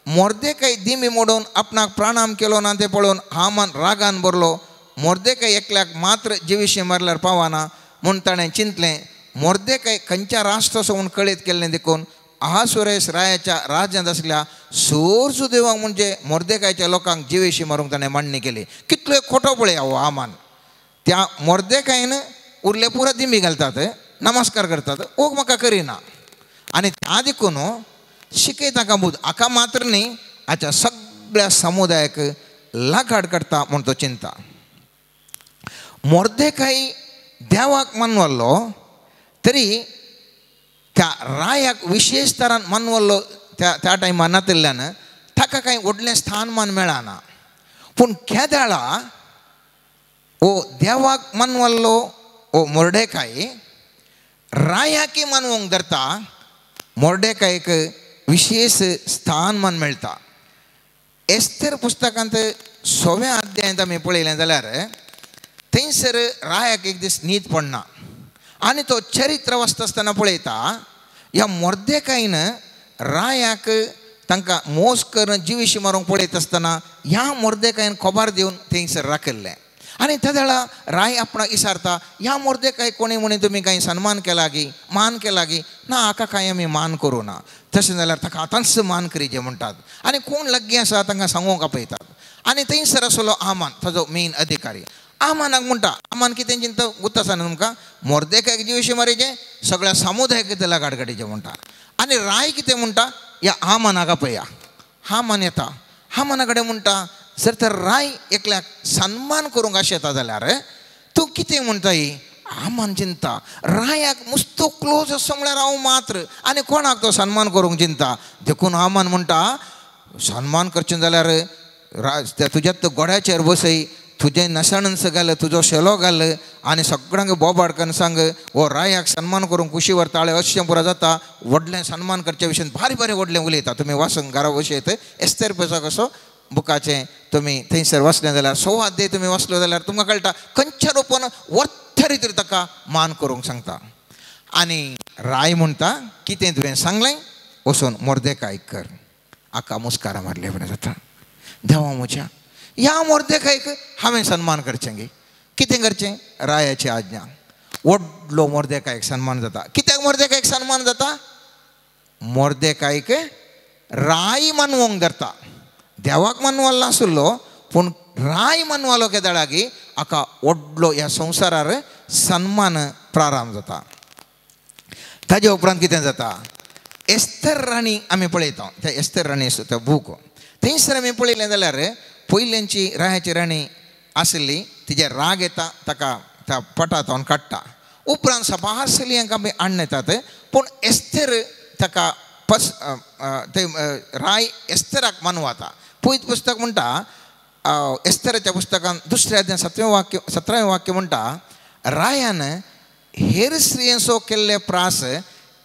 मोर्देकाय दिमी मोडून आपणाक प्राणाम केलो ना तें पळोवन हामान रागान भरलो. मोर्देकाय एकल्याक मात्र जिविशी मारल्यार पावना म्हूण ताणें चिंतलें. मोर्देकाय खंयच्या राष्ट्राचो म्हूण कळीत केल्लें देखून अहासुएरस रायाच्या राज्यांत आसल्या सोर सुदेवांक म्हणजे मोर्देकायच्या लोकांक जिविशी मारूंक ताणें मांडणी केली. कितलो खोटो पळया हो हामान. त्या मोर्देकायन उरले पुरा दिमी घालतात, नमस्कार करतात, ओ म्हाका करिना. आनी त्या देखून शिकयता का बुद्ध हाका मात्र न्ही हाच्या सगळ्या समुदायाक लागाड करता म्हूण तो चिंता. मोर्देकाय देवाक मानवल्लो तरी त्या रायाक विशेश तरान मानवल्लो त्या त्या टायमार नातिल्ल्यान ताका कांय व्हडलें स्थानमान मेळना. पूण केदळा ओ देवाक मानवल्लो ओ मोर्डेकाय रायाकी मानवंक धरता, मोर्डेकायक विशेष स्थानमान मेळटा. एस्तेर पुस्तकांत 6व्या अध्यायांत आमी पळयलें जाल्यार थंयसर रायाक एक दीस न्हीद पडना आनी तो चरित्र वाचता आसतना पळयता ह्या मोर्देकायन रायाक तांकां मोस करून जिविशी मारूंक पळयता आसतना ह्या मोर्देकायन खबर दिवन थंयसर राखिल्लें. आनी त्या वेळा राय आपणाक विचारता ह्या मोर्देकाय कोणी म्हणी तुमी कांय सन्मान केला गी, मान केला गी? ना, हाका कांय आमी मान करूं ना. तशें जाल्यार ताका आतांच मान करीजे म्हणटात आनी कोण लागीं आसा तांकां सांगूंक आपयतात. आनी थंयसर आसलो आमान, ताजो मेन अधिकारी. आमानाक म्हणटा, आमान कितें चिंता गुत्त आसा न्हू तुमकां, मोर्देकायक जिविशी मारीचें सगळ्या समुदायाक ते लगाड काडीचें म्हणटा. आनी राय कितें म्हणटा, ह्या आमानाक आपया. हामान येता, हामाना कडेन म्हणटा जर तर राय एकल्याक सन्मान करूंक आशेता जाल्यार तूं कितें म्हणटा? ही आमान चिंता रायाक मुस्तो क्लोज आसा म्हळ्यार हांव मात्र आनी कोणाक तो सन्मान करूंक चिंता. देखून आमान म्हणटा सन्मान करचें जाल्यार तुज्या गोड्याचेर बसय, तुजें नसाणन्स घाल, तुजो शेलो घाल आनी सगळ्यांक बोबाड करून सांग हो रायाक सन्मान करूंक कुशी व्हरताळे अशें पुरो जाता. व्हडलें सन्मान करचे विशयन भारी भारी व्हडलें उलयता. तुमी वाचूंक घरा बसयत एस्तेर पेसा कसो बुकाचें तुमी थंयसर वाचलें जाल्यार सवाध्याय तुमी वाचलो जाल्यार तुमकां कळटा खंयच्या रुपान वर्थ रितीर ताका मान करूंक सांगता. आनी राय म्हणटा कितें तुवें सांगलें वचून मोर्देकायक कर. आका मुस्कारा मारले बरें जाता. देवा म्हज्या ह्या मोर्देकायक हांवें सन्मान करचें गे. कितें करचें? रायाची आज्ञा. व्हडलो मोर्देकायक सन्मान जाता. कित्याक मोर्देकायक सन्मान जाता? मोर्देकायक राय मानवंक धरता. देवाक मानवालो नासलो पूण राय मानवालो केदळागी हाका व्हडलो ह्या संवसारार सन्मान प्रारंभ जाता. ताजे उपरांत कितें जाता? एस्तर राणी आमी पळयता. त्या एस्तर राणी तो बूक थंयसर आमी पळयलें जाल्यार पयल्यांची रायाची राणी आसली तिजे राग येता ताका त्या पटांत काडटा. उपरांत सबार चलयांक आमी हाडून येतात पूण एस्तर ताका पस ते राय एस्तराक मानवाता. पयत पुस्तक म्हणटा एस्तराच्या पुस्तकान दुसऱ्या अध्याय 17वें वाक्य म्हणटा रायान हेर स्त्रियांचो केल्ले प्रास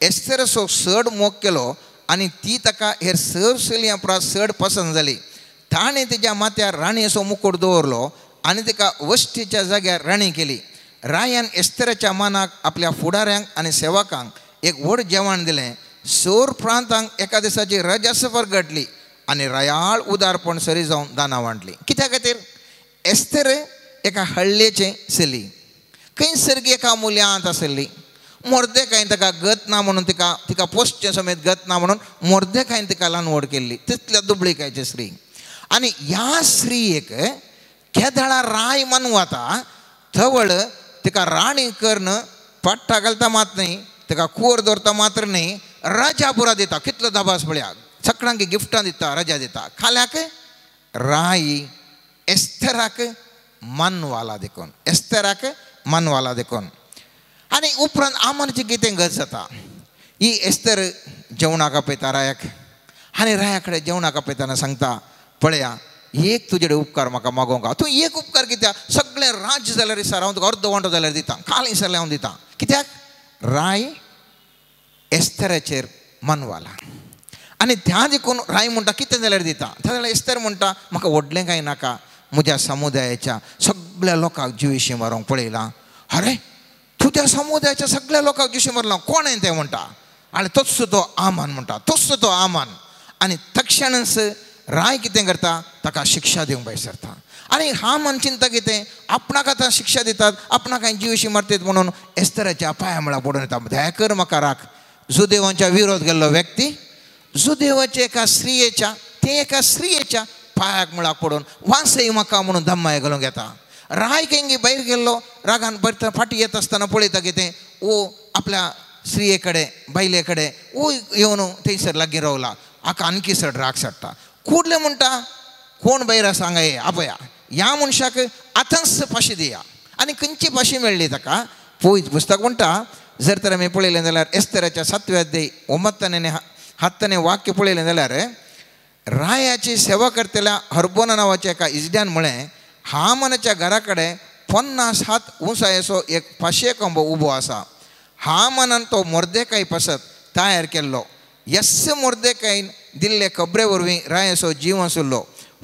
एस्तराचो चड मोग केलो आनी ती ताका हेर सर चलयां प्रास चड पसंत जाली. ताणें तिच्या माथ्यार राणयेचो मुकुट दवरलो आनी तिका वस्तीच्या जाग्यार राणी केली. रायान एस्तराच्या मानाक आपल्या फुडाऱ्यांक आनी सेवकांक एक व्हड जेवण दिलें. सोर प्रांतांक एका दिसाची रजा सफर घडली आनी रायाळ उदारपण सरी जावन दानां वांटली. कित्या खातीर? एस्तर एका हळ्ळेचें चली खंयसर एका मुल्यांत आसली. मोर्देकायन ताका गत ना म्हणून तिका तिका पोसचें समेत गत ना म्हणून मोर्देकायन तिका ल्हान व्हड केल्ली तितल्या दुबळीकायची स्त्री. आनी ह्या स्त्रियेक केदळा राय मानवाता थवळ तिका राणी करून पट्टा घालता मात न्ही, तिका कुंवर दवरता मात्र न्ही, राजा पुरा दिता. कितलो दबास पळया, सगळ्यांक गिफ्टां दिता, रजा दिता. खाल्याक राय एस्तराक मानवाला देखून, एस्तराक मानवाला देखून. आनी उपरांत आमनची कितें गत जाता? ही एस्तर जेवणाक आपयता रायाक आनी राया कडेन जेवणाक आपयतना सांगता पळया एक तुजे कडेन उपकार म्हाका मागोवंक. तूं एक उपकार कित्याक? सगळें राज्य जाल्यार सर हांव तुका अर्दो वांटो जाल्यार दिता, काल जाल्यार हांव दिता. कित्याक? राय एस्तराचेर मानवाला. आनी त्या देखून राय म्हणटा कितें जाल्यार दिता. त्या जाल्यार एस्तर म्हणटा म्हाका व्हडलें कांय नाका, म्हज्या समुदायाच्या सगळ्या लोकांक जिविशी मारूंक पळयलां. अरे तुज्या समुदायाच्या सगळ्या लोकांक जिविशी मारला कोण तें म्हणटा. आनी तोच तो आमान म्हणटा, तोच तो आमान. आनी तक्षणच राय कितें करता? ताका शिक्षा दिवंक भायर सरता. आनी हामान चिंता कितें? आपणाक आतां शिक्षा दितात, आपणाक कांय जिविशी मारतात म्हणून एस्तराच्या पांया मुळा पडून येता. दया कर म्हाका राख. जुदेवांच्या विरोध गेल्लो व्यक्ती जुदेवाच्या एका स्त्रियेच्या ते एका स्त्रियेच्या पांयाक मुळाक पडून वासय म्हाका म्हणून धम्माय घालूंक येता. राय केंगी भायर गेल्लो रागान परत फाटीं येता आसतना पळयता कितें ओ आपल्या स्त्रिये कडेन बायले कडेन ओ येवन थंयसर लागीं रावला. हाका आणखी चड राग चडटा. कुडले म्हणटा कोण भायर आसा हांगा ये आपया ह्या मनशाक आतांच फाशी दिया. आनी खंयची फाशी मेळ्ळी ताका? पयत पुस्तक म्हणटा जर तर आमी पळयलें जाल्यार एस्तराच्या 7व्या अध्याय 9 हाताने वाक्य पळयलें जाल्यार रायाची सेवा करतल्या हरबोना नांवाच्या एका इजड्यान म्हळें हामानाच्या घरा कडेन 50 हात उंचायेचो एक फाशे कंबो उबो आसा. हामानान तो मोर्देकाय पासत तयार केल्लो. यस मोर्देकायन दिल्ले खबरे वरवीं रायाचो जीव आसलो.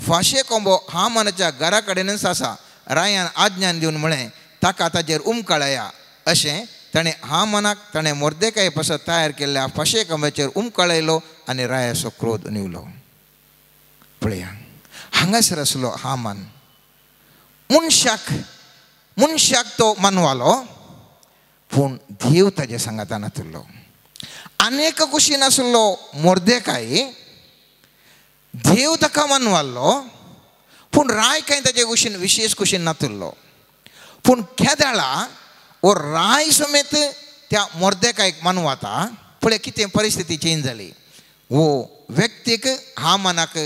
फाशे कोंबो हामानाच्या घरा कडेनच आसा. रायान आज्ञान दिवन म्हळें ताका ताजेर उमकळया. अशें ताणें हामानाक ताणें मोर्देकाय पासत तयार केल्ल्या फाशे कोंब्याचेर उमकळयलो आनी रायाचो क्रोध निवलो. पळया हांगासर आसलो हामान. मनशाक मनशाक तो मानवालो पूण देव ताजे सांगाता नासलो. आनी कुशीन नासलो मोर्देकाय, देव ताका मानवालो पूण राय कांय ताजे कुशीन विशेश कुशीन नासलो. पूण केदळा वो राय समेत त्या मोर्देकायक मानवाता. पळय कितें परिस्थिती चेंज जाली. वो व्यक्तीक हामानाक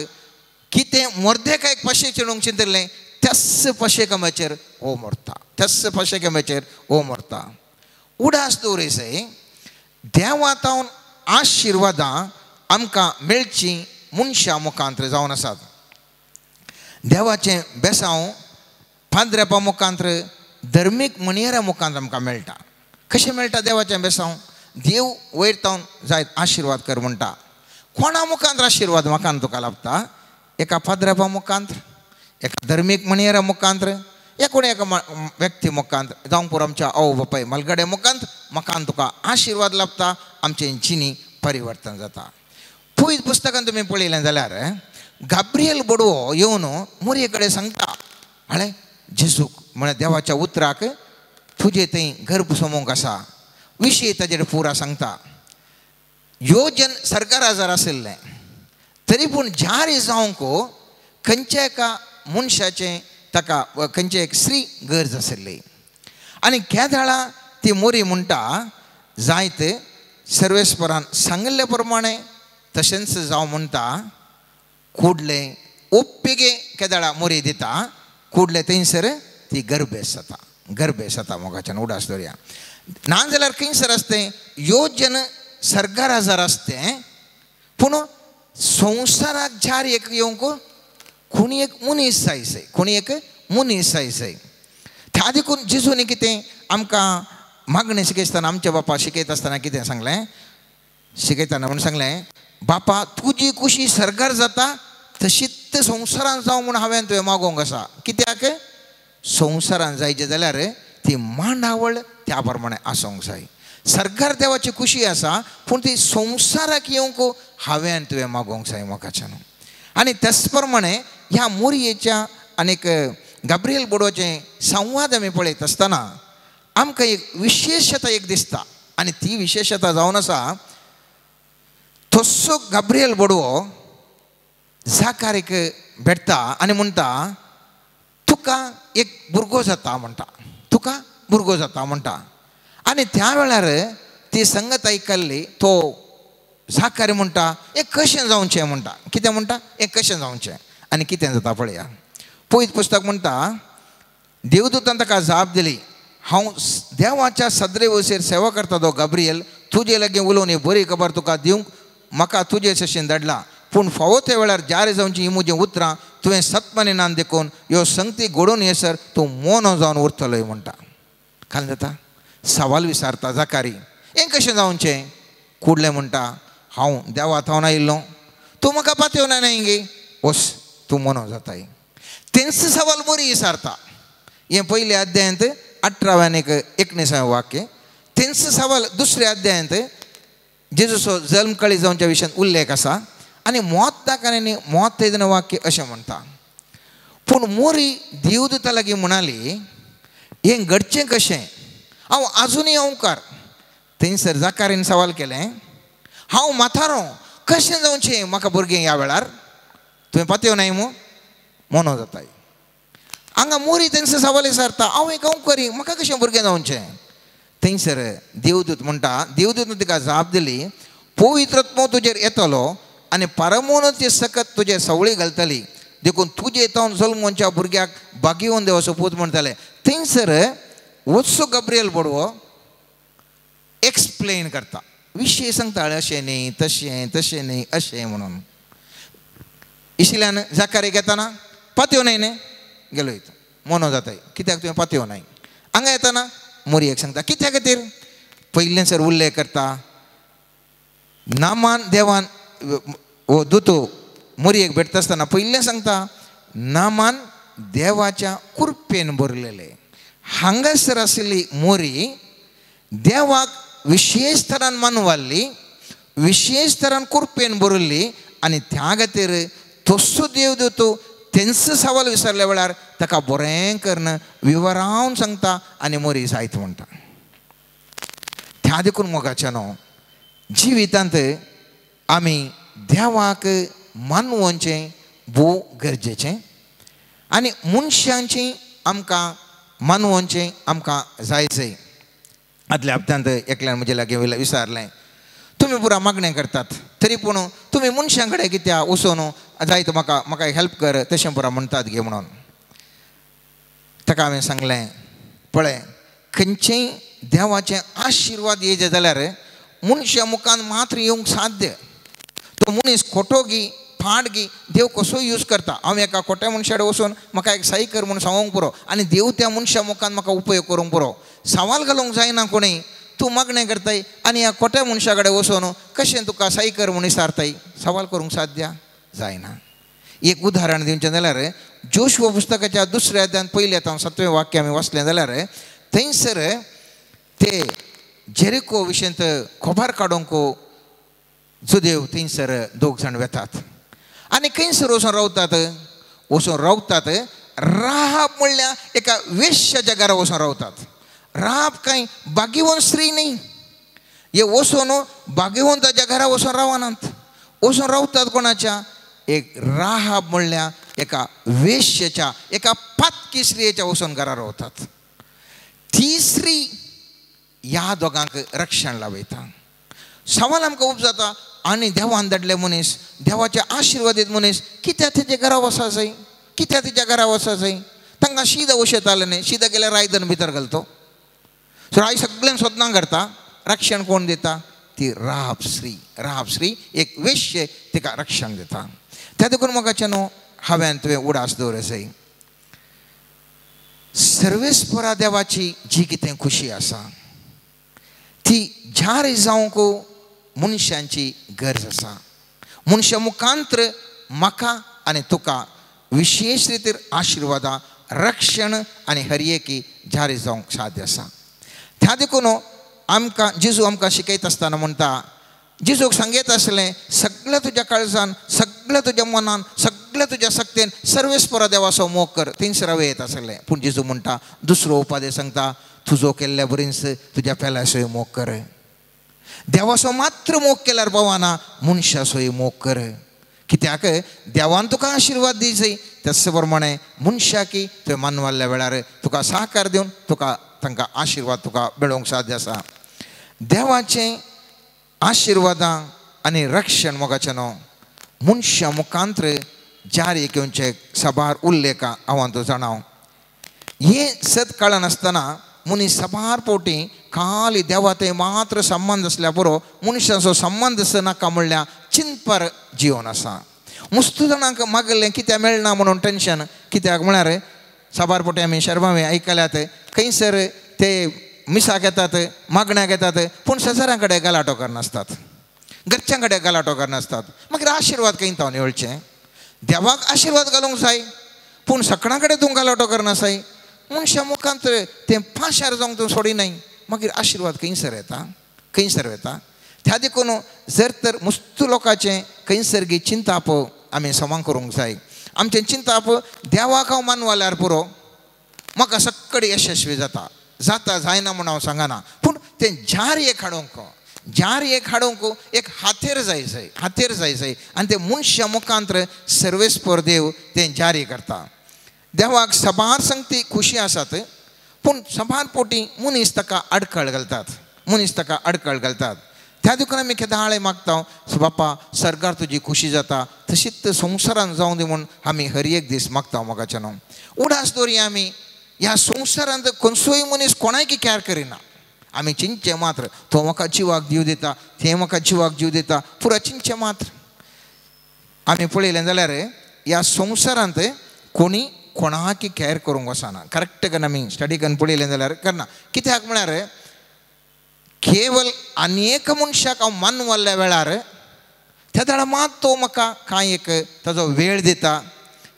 कितें मोर्देकायक पाशे चेडूंक चिंतलें त्याच पाशे कामाचेर हो मरता, त्याच पाशे कामाचेर हो मरता. उडास दवरिसय देवातावन आशिर्वादां आमकां मेळचीं मनशा मुखांत्र जावन आसात. देवाचें बेसांव पाद्रेपा मुखांत्र धर्मीक म्हणयेरा मुखांत्र आमकां मेळटा. कशें मेळटा देवाचें बेसांव? देव वयर तावन जायत आशिर्वाद कर म्हणटा. कोणा मुखांत्र आशिर्वाद म्हाका तुका लाभता? एका पाद्रेपा मुखांत्र, एका धर्मीक म्हणयेरा मुखांत्र, या कोणी एका व्यक्ती मुखांत जावं पुरो आमच्या आवय बापाय मलगड्या मुखांत म्हाका तुका आशिर्वाद लाभता, आमचें जिणी परिवर्तन जाता. पयस पुस्तकान तुमी पळयलें जाल्यार गाब्रियल बडवो येवन मोरये कडेन सांगता, हाणें जेजूक म्हळ्यार देवाच्या उतराक तुजे थंय गर्भ सोमोवंक आसा विशय ताजेर पुरा सांगता. ह्यो जन सरकार आजार आशिल्लें तरी पूण जारी जावंक खंयच्या एका मनशाचें ताका खंयचे एक स्त्री गरज आशिल्ली. आनी केदाळा ती मोरी म्हणटा जायत सर्वेस्परान सांगिल्ले प्रमाणे तशेंच जावं म्हणटा. कुडलें ओप्पेगे केदाळा मोरी दिता, कुडलें थंयसर ती गर्भेस जाता, गर्भेस जाता. मोगाच्यान उडास दवरया. ना जाल्यार खंयसर आसतें ह्यो जन सरकार आजार आसतें पूण संवसाराक जार एक येवंक कोणी एक मनीस जाय, कोणी एक मनीस जाय. त्या देखून जेजून कितें आमकां मागणें शिकयतना आमच्या बापा शिकयता आसतना कितें सांगलें? शिकयतना म्हणून सांगलें, बापा तुजी कुशी सरकार जाता तशीच संवसारान जावं म्हूण हांवें तुवें मागोवंक आसा. कित्याक? संवसारान जायचें जाल्यार ती मांडावळ त्या प्रमाणे आसूंक जाय. सरकार देवाची खुशी आसा पूण ती संवसाराक येवंक हांवें तुवें मागोवंक जाय मोगाच्यान. आनी त्याच प्रमाणे ह्या मोरयेच्या आनीक गाब्रियल बोडवाचें संवाद आमी पळयत आसतना आमकां एक विशेशता एक दिसता. आनी ती विशेशता जावन आसा तसो गाब्रियल बोडवो जाकारीक भेटता आनी म्हणटा तुका एक भुरगो जाता म्हणटा, तुका भुरगो जाता म्हणटा. आनी त्या वेळार ती संगत आयकल्ली तो जाकारी म्हणटा हें कशें जावचें म्हणटा. कितें म्हणटा? हें कशें जावचें. आनी कितें जाता पळया. पयत पुस्तक म्हणटा देवदूतान ताका जाप दिली, हांव देवाच्या सदरे वसेर सेवा करता तो गाब्रियल, तुजे लागीं उलोवन ही बरी खबर तुका दिवंक म्हाका तुजे शशीन धाडला. पूण फावो त्या वेळार जारी जावची ही म्हजीं उतरां तुवें सतमानिनान देखून ह्यो संगती घडोवन येसर तूं मोनो जावन उरतलोय म्हणटा. खाल जाता सवाल विचारता जाकारी, हें कशें जावचें? कुडलें म्हणटा हांव देवा थावन आयिल्लो, तूं म्हाका पातयेवना न्हय गे, वस तूं मोनो जाताय. तेंच सवाल बरी विचारता. हें पयल्या अध्यायांत 18व्या आनी 19व्या वाक्य. तेंच सवाल दुसऱ्या अध्यायांत जेजूचो जल्म कळी जावच्या विशयान उल्लेख आसा. आनी मोत ताका आनी मोत वाक्य अशें म्हणटा. पूण मोरी देवदूता लागीं म्हणाली हें घडचें कशें? हांव आजुनूय ओंकार. थंयसर जाकारीन सवाल केलें, हांव म्हातारो कशें जावचें म्हाका भुरगें ह्या वेळार? तुवें पातयेवनाय मू, मोनो जाताय. हांगा मोरी थंयसर सवाल विचारता हांव एक ओंकारी, म्हाका कशें भुरगें जावचें? थंयसर देवदूत म्हणटा, देवदूत तिका जाप दिली, पवित्रत्मो तुजेर येतलो आनी परमोनची सकत तुजे सवळी घालतली, देखून तुजे तावन जल्मोनच्या भुरग्याक बागेवन देवाचो पूत म्हणटले. थंयसर वचो गाब्रियल बडवो एक्सप्लेन करता, विशय सांगता, अशें न्ही तशें, तशें न्ही अशें म्हणून. इशिल्यान जाकारीक येतना पातयेवनाय न्ही गेलो इतून मोनो जाताय, कित्याक तुवें पातयेवनाय? हांगा येतना मोरयेक सांगता कित्या खातीर? पयलें सर उल्लेख करता नामान देवान हो दुतो मोरयेक भेटता आसतना पयलें सांगता नामान देवाच्या कुरपेन भरलेले. हांगासर आशिल्ली मोरी देवाक विशेश तरान मानवाल्ली, विशेश तरान कुरपेन भरिल्ली. आनी त्या खातीर तसो देवदूत तेंच सवाल विचारल्या वेळार ताका बरें करून विवरावन सांगता आनी मोरी जायत म्हणटा. त्या देखून मोगाच्या न्हू जिवितांत आमी देवाक मानवचें भोव गरजेचें आनी मनशांचें आमकां मानवचें आमकां जाय जाय. आदल्या हप्त्यांत एकल्यान म्हजे लागीं विचारलें, तुमी पुरा मागणें करतात तरी पूण तुमी मनशां कडेन कित्याक वचून जायत म्हाका म्हाका हेल्प कर तशें पुरा म्हणटात गे म्हणून. ताका हांवें सांगलें, पळय खंयचेय देवाचे आशिर्वाद येयचे जाल्यार मनशा मुखान मात्र येवंक साध्य. तो मनीस खोटो गी फाटगी देव कसो यूज करता. हांव एका खोट्या मनशा कडेन वचून म्हाका एक साई कर म्हणून सांगूंक पुरो आनी देव त्या मनशा मुखान म्हाका उपयोग करूंक पुरो. सवाल घालूंक जायना कोणी, तूं मागणें करताय आनी ह्या खोट्या मनशा कडेन वचून कशें तुका साई कर म्हणून विचारताय, सवाल करूंक साध्य जायना. एक उदाहरण दिवचें जाल्यार जोशुआ पुस्तकाच्या दुसऱ्या अध्यायांत पयल्या हांव 7वें वाक्य आमी वाचलें जाल्यार थंयसर ते जेरिको विशयंत खबर काडूंक जुदेव थंयसर दोग जाण वेतात आनी खंयसर वचून रावतात, वचून रावतात राहाब म्हणल्यार एका वेश्याच्या घरा वचून रावतात. राहाब कांय भाग्यवंत स्त्री न्ही, हे वचून भाग्यवंताच्या घरा वचून रावनात, वचून रावतात कोणाच्या, एक राहाब म्हणल्यार एका वेश्येच्या एका पातकी स्त्रियेच्या वचून घरा रावतात. ती स्त्री ह्या दोगांक रक्षण लावयता. सवाल आमकां उब जाता आनी देवान धाडले मनीस, देवाचे आशिर्वादीत मनीस कित्याक तेच्या घरा वचा जाय, कित्याक तेच्या घरा वचा जाय. तांकां शीदा वशेतालें न्ही, शीदा गेल्यार रायदन भितर घालतो, सो राय सगळ्यांक सोदनां करता. रक्षण कोण दिता, ती राहाब स्त्री. राहाब स्त्री एक वेश्य तिका रक्षण दिता. त्या देखून मोगाचें न्हू हांवें तुवें उडास दवर जाय. सर्वेस्परा देवाची जी कितें खुशी आसा ती जारी जावंक मनशांची गरज आसा. मनशा मुखांत्र म्हाका आनी तुका विशेश रितीर आशिर्वादां, रक्षण आनी हरयेकी जारी जावंक साध्य आसा. त्या देखून आमकां जेजू आमकां शिकयता आसतना म्हणटा, जेजूक सांगयत आसलें सगळ्या तुज्या काळजान, सगळ्या तुज्या मनान, सगळ्या तुज्या शक्तेन सर्वेस्परा देवाचो मोग कर, थंयसर हांवें येत आसलें. पूण जेजू म्हणटा दुसरो उपादे सांगता, तुजो केल्ल्या बरींच तुज्या पेल्याचोय मोग कर. देवाचो मात्र मोग केल्यार पावना, मनशाचोय मोग कर. कित्याक देवान तुका आशिर्वाद दी जाय, त्याच प्रमाणे मनशाकी तुवें मानवाल्ल्या वेळार तुका सहकार दिवन तुका तांकां आशिर्वाद तुका मेळोवंक साध्य आसा. देवाचें आशिर्वादां आनी रक्षण मोगाचें न्हू मनशा मुखांत्र जारी घेवचे साबार उल्लेखां हांव तूं जाणां. हें सत कळनासतना मनीस साबार पोटी खाली देवा ते मात्र संबंद आसल्यार पुरो, मनशाचो संबंद नाका म्हणल्यार चिंतपार जिवन आसा. मुस्तू जाणांक मागलें कित्याक मेळना म्हणून टेंशन, कित्याक म्हळ्यार साबार पोटी आमी शर्मावे आयकल्यात खंयसर ते मिसाक येतात, मागण्याक येतात, पूण शेजाऱ्यां कडेन गलाटो करनासतात, घरच्यां कडेन गलाटो करनासतात. मागीर आशिर्वाद खंय तावन येवचें? देवाक आशिर्वाद घालूंक जाय, पूण सकणा कडेन तूं गलाटो करनासाय. मनशा मुखांत तें पाशार जावंक तूं सोडिनाय, मागीर आशिर्वाद खंयसर येता, खंयसर येता. त्या देखून जर तर मुस्तू लोकांचें खंयसर गी चिंताप आमी समा करूंक जाय. आमचें चिंताप देवाक हांव मानवाल्यार पुरो, म्हाका सगळें यशस्वी जाता, जाता जायना म्हूण हांव सांगना, पूण तें जार एक हाडूंक, जार एक हाडूंक एक हातेर जाय जाय, हातेर जाय जाय आनी तें मनशा मुखांत्र सर्वेस्पर देव तें जारी करता. देवाक साबार संगती खुशी आसात, पूण साबार पोटी मनीस ताका आडखळ घालतात, मनीस ताका आडखळ घालतात. त्या देखून आमी केदाळे मागता, बापा सरकार तुजी खुशी जाता तशीच संवसारान जावं दी म्हूण आमी हर एक दीस मागता. मोगाचें न्हू उडास दवरया आमी ह्या संवसारांत खंयचोय मनीस कोणायकी कॅर करिना. आमी चिंतचें मात्र तो म्हाका जिवाक जीव दिता, तें म्हाका जिवाक जीव दिता, पुरा चिंतचें मात्र. आमी पळयलें जाल्यार ह्या संवसारांत कोणी कोणाकी कॅर करूंक वचना. करेक्ट करून आमी स्टडी करून पळयलें जाल्यार करना. कित्याक म्हळ्यार केवल आनी एक मनशाक हांव मानवल्ल्या वेळार त्या वेळार मात तो म्हाका कांय एक ताजो वेळ दिता,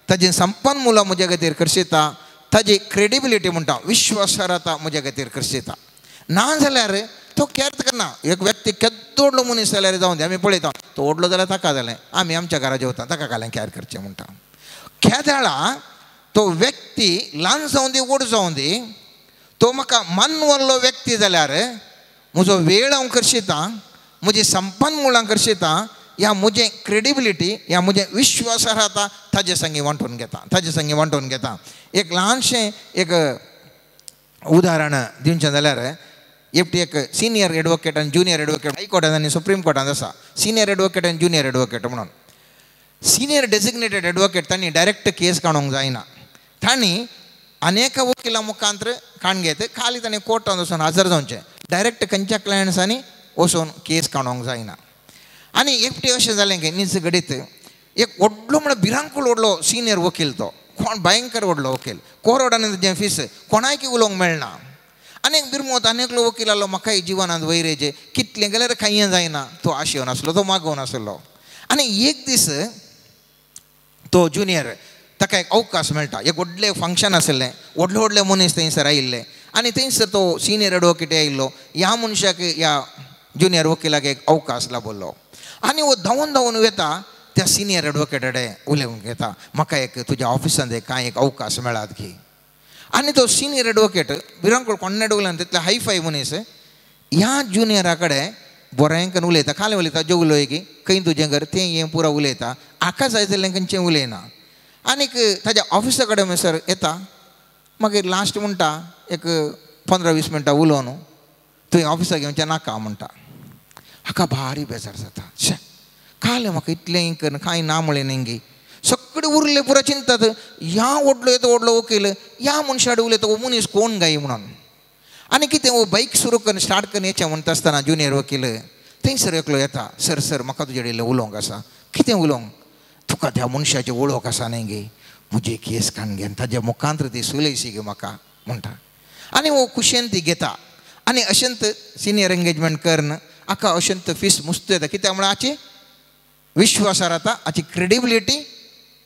ताजें संपन्न मुलां म्हज्या खातीर करशिता, ताजी क्रेडिबिलिटी म्हणटा विश्वासार्हता म्हज्या खातीर करशिता. ना जाल्यार तो कॅर करना. एक व्यक्ती केदो व्हडलो मनीस जाल्यार जावं दी, आमी पळयता तो व्हडलो जाल्यार ताका जालें, आमी आमच्या घरा जेवता ताका घालें कॅर करचें म्हणटा. केदळा तो व्यक्ती ल्हान जावं दी व्हड जावं दी, तो म्हाका मानवल्लो व्यक्ती जाल्यार म्हजो वेळ हांव करशिता, म्हजी संपन्न मुळां करशिता, ह्या म्हजें क्रेडिबिलिटी ह्या म्हजें विश्वासार्हता ताजे संगी वांटून घेता, ताजे संगी वांटून घेता. एक ल्हानशें एक उदाहरण दिवचें जाल्यार एकटी एक सिनियर एडवोकेट आनी ज्युनियर एडवोकेट हायकोर्टांत आनी सुप्रीम कोर्टांत आसा, सिनियर एडवोकेट आनी ज्युनियर एडवोकेट म्हणून. सिनियर डेजिग्नेटेड एडवोकेट तांणी डायरेक्ट केस काडूंक जायना, तांणी अनेक वकिला मुखांतर काण घेत खाली तांणी कोर्टांत वचून हजर जावचें, डायरेक्ट खंयच्या क्लायंट्सांनी वचून केस काडूंक जायना. आनी एकटी अशें जालें की नीज घडीत एक व्हडलो म्हळ्यार भिरांकूळ व्हडलो सिनियर वकील तो, कोण भयंकर व्हडलो वकील, कोरोडान तुजें फीस कोणायकी उलोवंक मेळना. आनी एक बिरमोत आनी एकलो वकील आसलो, म्हाकाय जिवनांत वयर येयचें कितलें गेल्यार कांय जायना, तो आशेवन आसलो, तो मागोवन आसलो. आनी एक दीस तो ज्युनियर ताका एक अवकाश मेळटा, एक व्हडलें फंक्शन आसलें, व्हडले व्हडले मनीस थंयसर आयिल्ले आनी थंयसर तो सिनियर एडवोकेट आयिल्लो. ह्या मनशाक ह्या ज्युनियर वकिलाक एक अवकाश लाबल्लो आनी हो धांवून धांवून वता त्या सिनियर एडवोकेट कडेन उलोवंक घेता, म्हाका एक तुज्या ऑफिसांत एक कांय एक अवकाश मेळात की. आनी तो सिनियर एडवोकेट भिरांकूळ कोण्णें उलयना तितले हायफाय मनीस, ह्या ज्युनियरा कडेन बरें करून उलयता, खालें उलयता, जेवलोय की खंय तुजें घर तें हें पुरो उलयता, हाका जाय जाल्यार खंयचें उलयना. आनीक ताज्या ऑफिसा कडेन म्हणसर येता, मागीर लास्ट म्हणटा एक 15-20 मिनटां उलोवन तुवें ऑफिसाक येवचें नाका म्हणटा. हाका भारी बेजार जाता, शे कालें म्हाका इतलें करून कांय ना म्हळें न्ही गे, सगळे उरले पुरो चिंतात ह्या व्हडलो येतो व्हडलो वकील ह्या मनशा कडेन उलयता हो मनीस कोण गाय म्हणून. आनी कितें हो बायक सुरू करून स्टार्ट करून येचें म्हणटा आसतना ज्युनियर वकील थंयसर एकलो येता, सर सर म्हाका तुजे कडेन उलोवंक आसा. कितें उलोवंक? तुका त्या मनशाची वळख आसा न्ही गे, म्हजी केस काडून घे ताज्या मुखांत ती सुलयशी गे म्हाका म्हणटा. आनी हो खुशयेन ती घेता आनी अशेंत सिनियर एंगेजमेंट करून हाका अशेंत फीस मुस्त येता. कित्याक म्हळ्यार हाची विश्वासार आतां हाची क्रेडिबिलिटी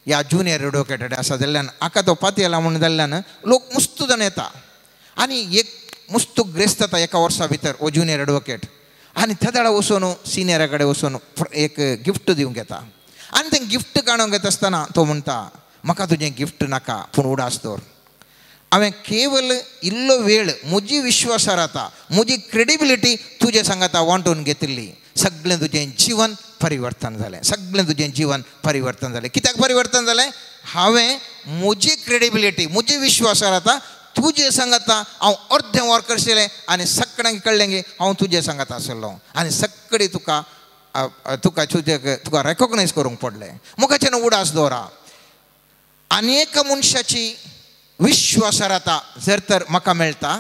ह्या ज्युनियर एडवोकेट आसा जाल्ल्यान हाका तो पातयेला म्हूण जाल्ल्यान लोक मुस्त जाण येता आनी एक मुस्त ग्रेस्त जाता एका वर्सा भितर हो ज्युनियर एडवोकेट. आनी त्या वेळार वचून सिनियरा कडेन वचून एक गिफ्ट दिवंक येता आनी तें गिफ्ट काडूंक येता आसतना तो म्हणटा म्हाका तुजें गिफ्ट नाका, पूण उडास दवर, हांवें केवल इल्लो वेळ म्हजी विश्वासार आतां म्हजी क्रेडिबिलिटी तुजे सांगाता वांटून घेतिल्ली, सगळें तुजें जिवन परिवर्तन जालें, सगळें तुजें जीवन परिवर्तन जालें. कित्याक परिवर्तन जालें? हांवें म्हजी क्रेडिबिलिटी म्हजी विश्वासार आतां तुजे सांगाता हांव अर्दें वर करशिलें आनी सगळ्यांक कळ्ळें की हांव तुजे सांगाता आसलो आनी सगळें तुका तुका तुजे तुका रेकोगनायज करूंक पडलें. मुखाचें उडास दवरा. आनी एका मनशाची विश्वासार आतां जर तर म्हाका मेळटा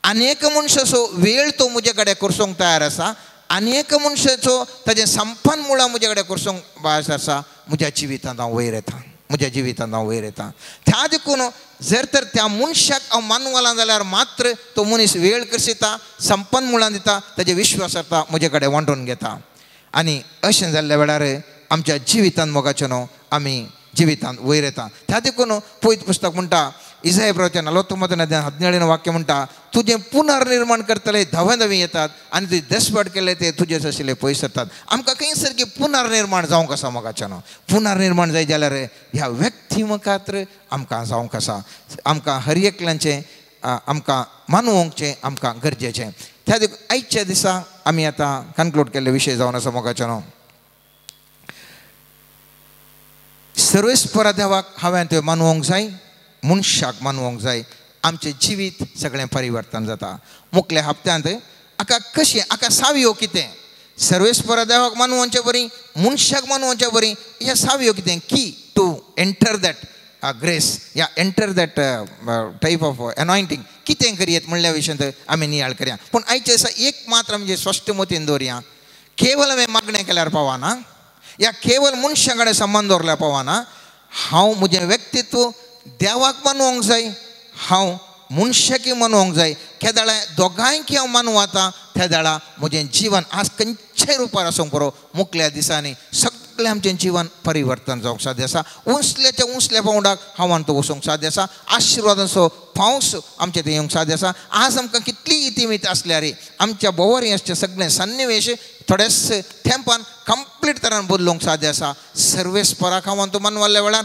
आनी एका मनशाचो वेळ तो म्हजे कडेन करसूंक तयार आसा आनी एका मनशाचो ताजें संपन्न मुळां म्हजे कडेन करसूंक भास आसा, म्हज्या जिवितांत हांव वयर येता, म्हज्या जिवितांत हांव वयर येता. त्या देखून जर तर त्या मनशाक हांव मानवला जाल्यार मात्र तो मनीस वेळ करशिता, संपन्न मुळां दिता, ताजे विश्वास आतां म्हजे कडेन वांटून घेता. आनी अशें जाल्ल्या वेळार आमच्या जिवितांत मोगाचें न्हू आमी जिवितांत वयर येता. त्या देखून पवित्र पुस्तक म्हणटा इसाया प्रवचन 49 17 वाक्य म्हणटा तुजें पुनर्निर्माण करतले धांवे धांवे येतात आनी तुजें देसपाट केले ते तुजे आशिल्ले पयस सरतात. आमकां खंय सारकें पुनर्निर्माण जावंक आसा मोगाचें न्हू. पुनर्निर्माण जाय जाल्यार ह्या व्यक्ती मुखार आमकां जावंक आसा, आमकां हर एकल्याचें आमकां मानवोवचें आमकां गरजेचें. त्या देखून आयच्या दिसा आमी आतां कन्क्लूड केल्ले विशय जावन आसा मोगाचें न्हू. सर्वेस्परा देवाक हांवें त्यो मानवोंक जाय, मनशाक मानवोंक जाय, आमचें जिवीत सगळें परिवर्तन जाता. मुखल्या हप्त्यांत हाका कशें हाका सावयो कितें, सर्वेस्परा देवाक मानवोवचे बरी मनशाक मानवोवचे बरी ह्या सावयो कितें, की टू एंटर that grace या enter that type of anointing कितें करयेत म्हणल्या विशयांत आमी नियाळ करया. पूण आयचे दिसा एक मात्र आमचें स्पश्ट मतीन दवरया, केवल हांवें मागणें केल्यार पावना या केवल मनशां कडेन संबंद दवरल्यार पावना, हांव म्हजें व्यक्तित्व देवाक मानवंक जाय, हांव मनशाकी मानवंक जाय. केदाळा दोगांयकी हांव मानवता त्या वेळा म्हजें जीवन आज खंयच्याय रुपार आसूंक पुरो, मुखल्या दिसांनी सगळें आमचें जीवन परिवर्तन जावंक साध्य आसा. उंचल्याच्या उंचल्या पावंडाक हांव तो वचूंक साध्य आसा, आशिर्वादांचो पावस आमचे थंय येवंक साध्य आसा. आज आमकां कितली इतिमीत आसल्यार आमच्या भोंवरी आसचे सगळें सन्निवेश थोडेच तेंपान कंप्लीट तरान बदलूंक साध्य आसा. सर्वेस्पराक हांव तो मानवल्ल्या वेळार,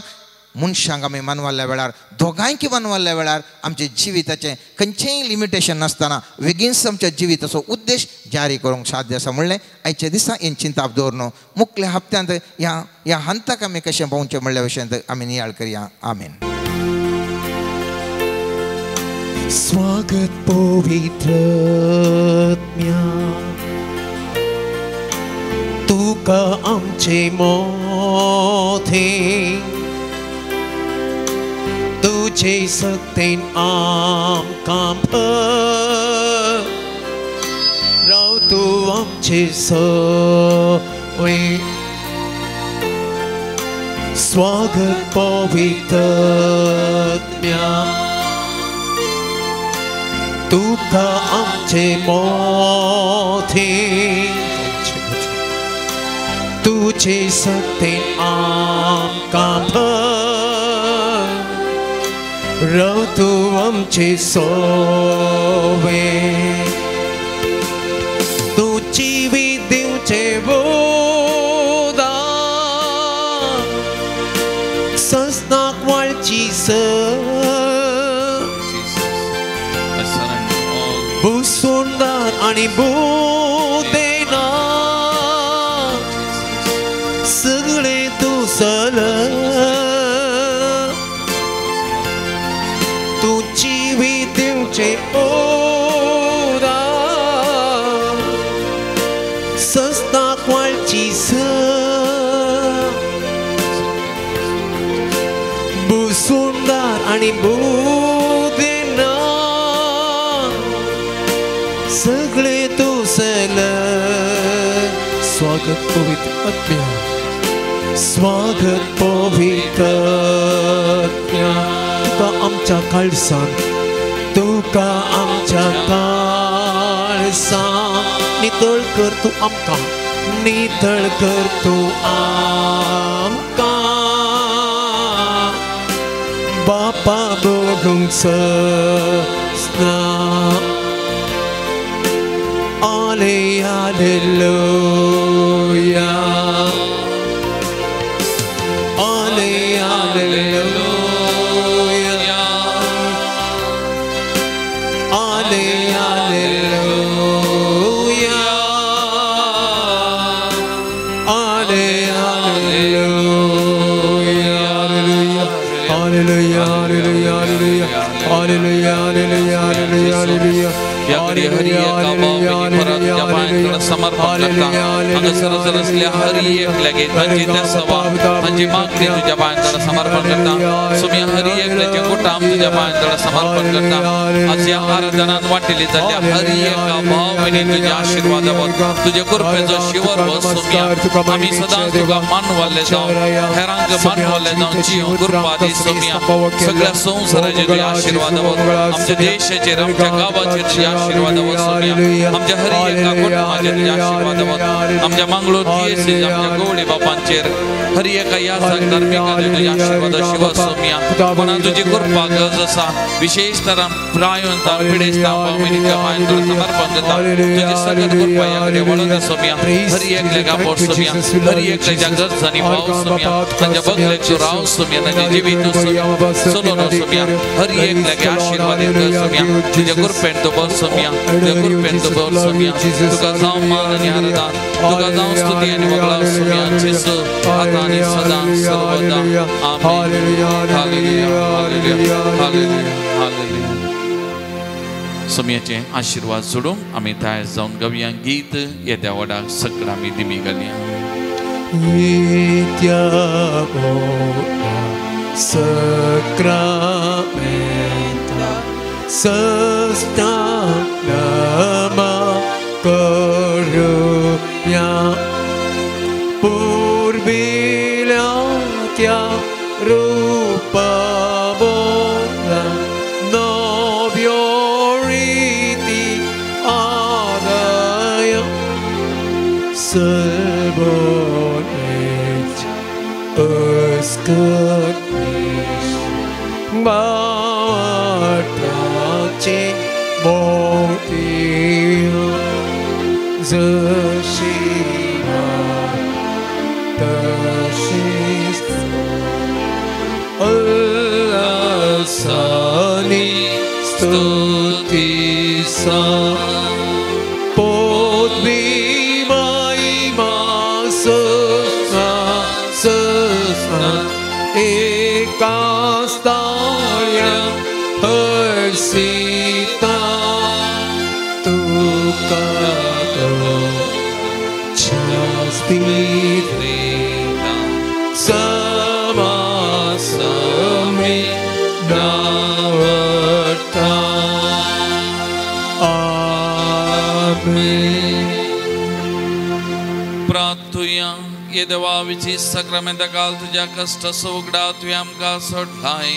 मनशांक आमी मानवल्ल्या वेळार, दोगांयकी मानवल्ल्या वेळार आमच्या जिविताचें खंयचेंय लिमिटेशन नासतना बेगीनच आमच्या जिविताचो उद्देश जारी करूंक साध्य आसा म्हणलें आयच्या दिसा हें चिंताप दवरन मुखल्या हप्त्यांत ह्या ह्या हंताक आमी कशें पावचें म्हणल्या विशयांत आमी नियाळ करया. आमेन. स्वागत पवित्र आत्म्या तुका आमचे मोठे तुझे सक्तेन आमकां भर राव तूं आमचे सवे. स्वागत पवित्र आत्म्या तुका आमचे मोठे तुझे सत्तेन आमकां भर राव तूं आमचे सोवे तूं जिवीत दिवचे बोधा ससनाक वाळची सर भूसुंदर आनी भूदेना सगळे तूं सल तूं जिवीत दिवचें ओरा ससनाक वाळची सर भूसुंदर आनी भूदेना सगळे तूं सल स्वागत पवित्र आत्म्या स्वागत पवित्र आत्म्या तुका आमच्या काळसान तुका आमच्या काळसान नितळ कर तूं आमकां नितळ कर तूं आमकां बापा बघूंक ससना Alleluia, Alleluia, Alleluia, Alleluia, Alleluia, Alleluia, Alleluia, Alleluia, Alleluia. या घडी हरी एका भाव परत तुझ्या पायांकडे समर्पण करता हांगासर असल्या हरी एकल्यागे तांची देसवा तांची मागणी तुझ्या पायांकडे समर्पण करता सुमी हरी एकल्याचे कुटाम तुझ्या पायांकडे समर्पण करता आज ह्या आराधनात वाटिली जाल्ल्या हरी एका भाव तुझ्या आशीर्वादावर तुझ्या कृपेचो शिवर सोम्या आमी सदांच तुका मानवाले जावं हेरांक मानवाले जावं जियो कृपा दी सोम्या सगळ्या संवसाराचे तुझ्या आशीर्वादावर आमच्या देशाचेर आमच्या गांवाचेर तुझ्या आशीर्वादावर सोम्या आमच्या हरी एका कुटुंबाचेर तुझ्या आशीर्वादावर आमच्या मंगळूर जीएससी आमच्या गवळी बापांचेर हरी एका यासाक धार्मिकाचेर तुझ्या आशीर्वाद शिव सोम्या म्हणून तुझी कृपा गरज आसा विशेष तरान प्रायवंता पिडेस्तां भावनिच्या पायांकडे समर्पण करता तुझी सगळं कृपा ह्या कडेन वळून सोम्या हरी एकल्याक आपोट सोम्या हरी एकल्याच्या गरजांनी भाव सोम्या तांच्या बगलेक तूं राव सोम्या तांचे जिवीत सोम्या चलोवन सोम्या हरी एकल्याक आशीर्वादीत कर सोम्या तुझ्या कृपेन तूं बस सोम्या तुझ्या कृपेन तूं बस सोम्या तुका जावं मान आनी आराधन तुका जावं स्तुती आनी वगळाव सोम्या जेजू आतां आनी सदां सर्वदा amen. Hallelujah, hallelujah, hallelujah, hallelujah. सोम्याचे आशीर्वाद सोडून आमी तयार जावन गावया गीत येत्या व्हडा सगळं आमी दिमी घालया. येत्या व्हडा सक्रामेंता सस्तानमा करुया पुर्विल्या त्या रूपा बोला नव्यो रीती आदाय सर्वोच्च अस्कटनीश बाटाचे मोती जशी तशीच उल्हासानी स्तुती सा पोतवी महिमा सस्ना सस्ना एका स्थाया हर्षिता तुका शास्ती समासमे नावता. आमेन. प्रार्थुया. ये देवा विची साक्रामेंता काल तुज्या कश्टाचो उगडा तुवें आमकां सोडलाय.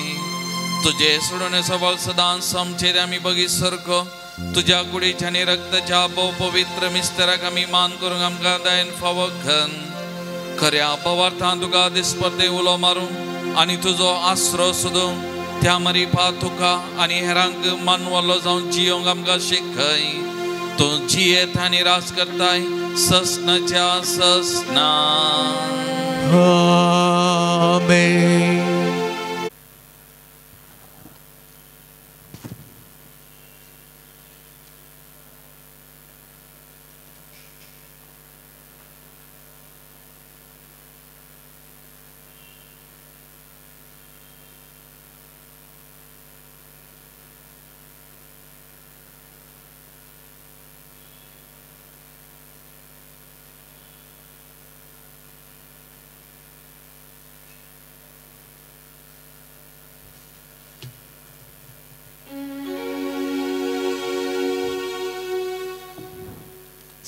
तुजे सोडून सवाल सदांच आमचेर आमी बगीत सारको तुज्या कुडीच्या आनी रक्ताच्या भोव पवित्र मिस्तराक आमी मान करूंक आमकां दयेन फावो कर. खऱ्या पवार्थान तुका दिसपरते उलो मारूंक आनी तुजो आसरो सोदूंक त्या मरिपा तुका आनी हेरांक मानवलो जावन जियोंक आमकां शिकय. तूं जियेत आनी राज करताय ससनाच्या ससना. आमेन.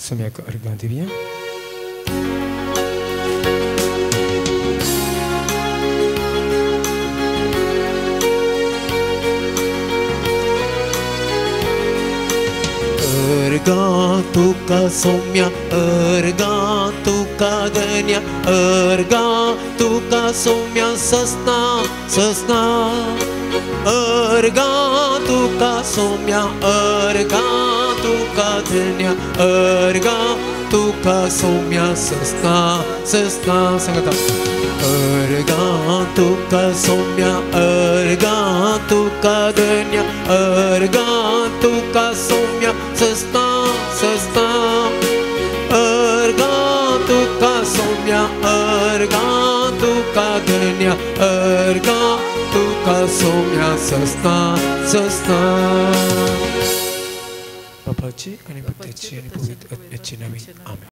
सम्यक अर्घ दिव्या. अर्घा तुका सौम्या, अर्घा तुका धन्या, अर्घा तुका सौम्या ससना ससना. अर्घा तुका सौम्या, अर्घा तुका धन्या, अर्घा तुका सौम्या ससना ससना. सांगता अर्घा तुका सौम्या, अर्घा तुका धन्या, अर्घा तुका सौम्या ससना ससना. अर्घा तुका सौम्या, अर्घा तुका धन्या, अर्घा तुका सौम्या ससना ससना. बापाची आणि पुत्राची आणि पवित्र आत्म्याची नावे. आमेन.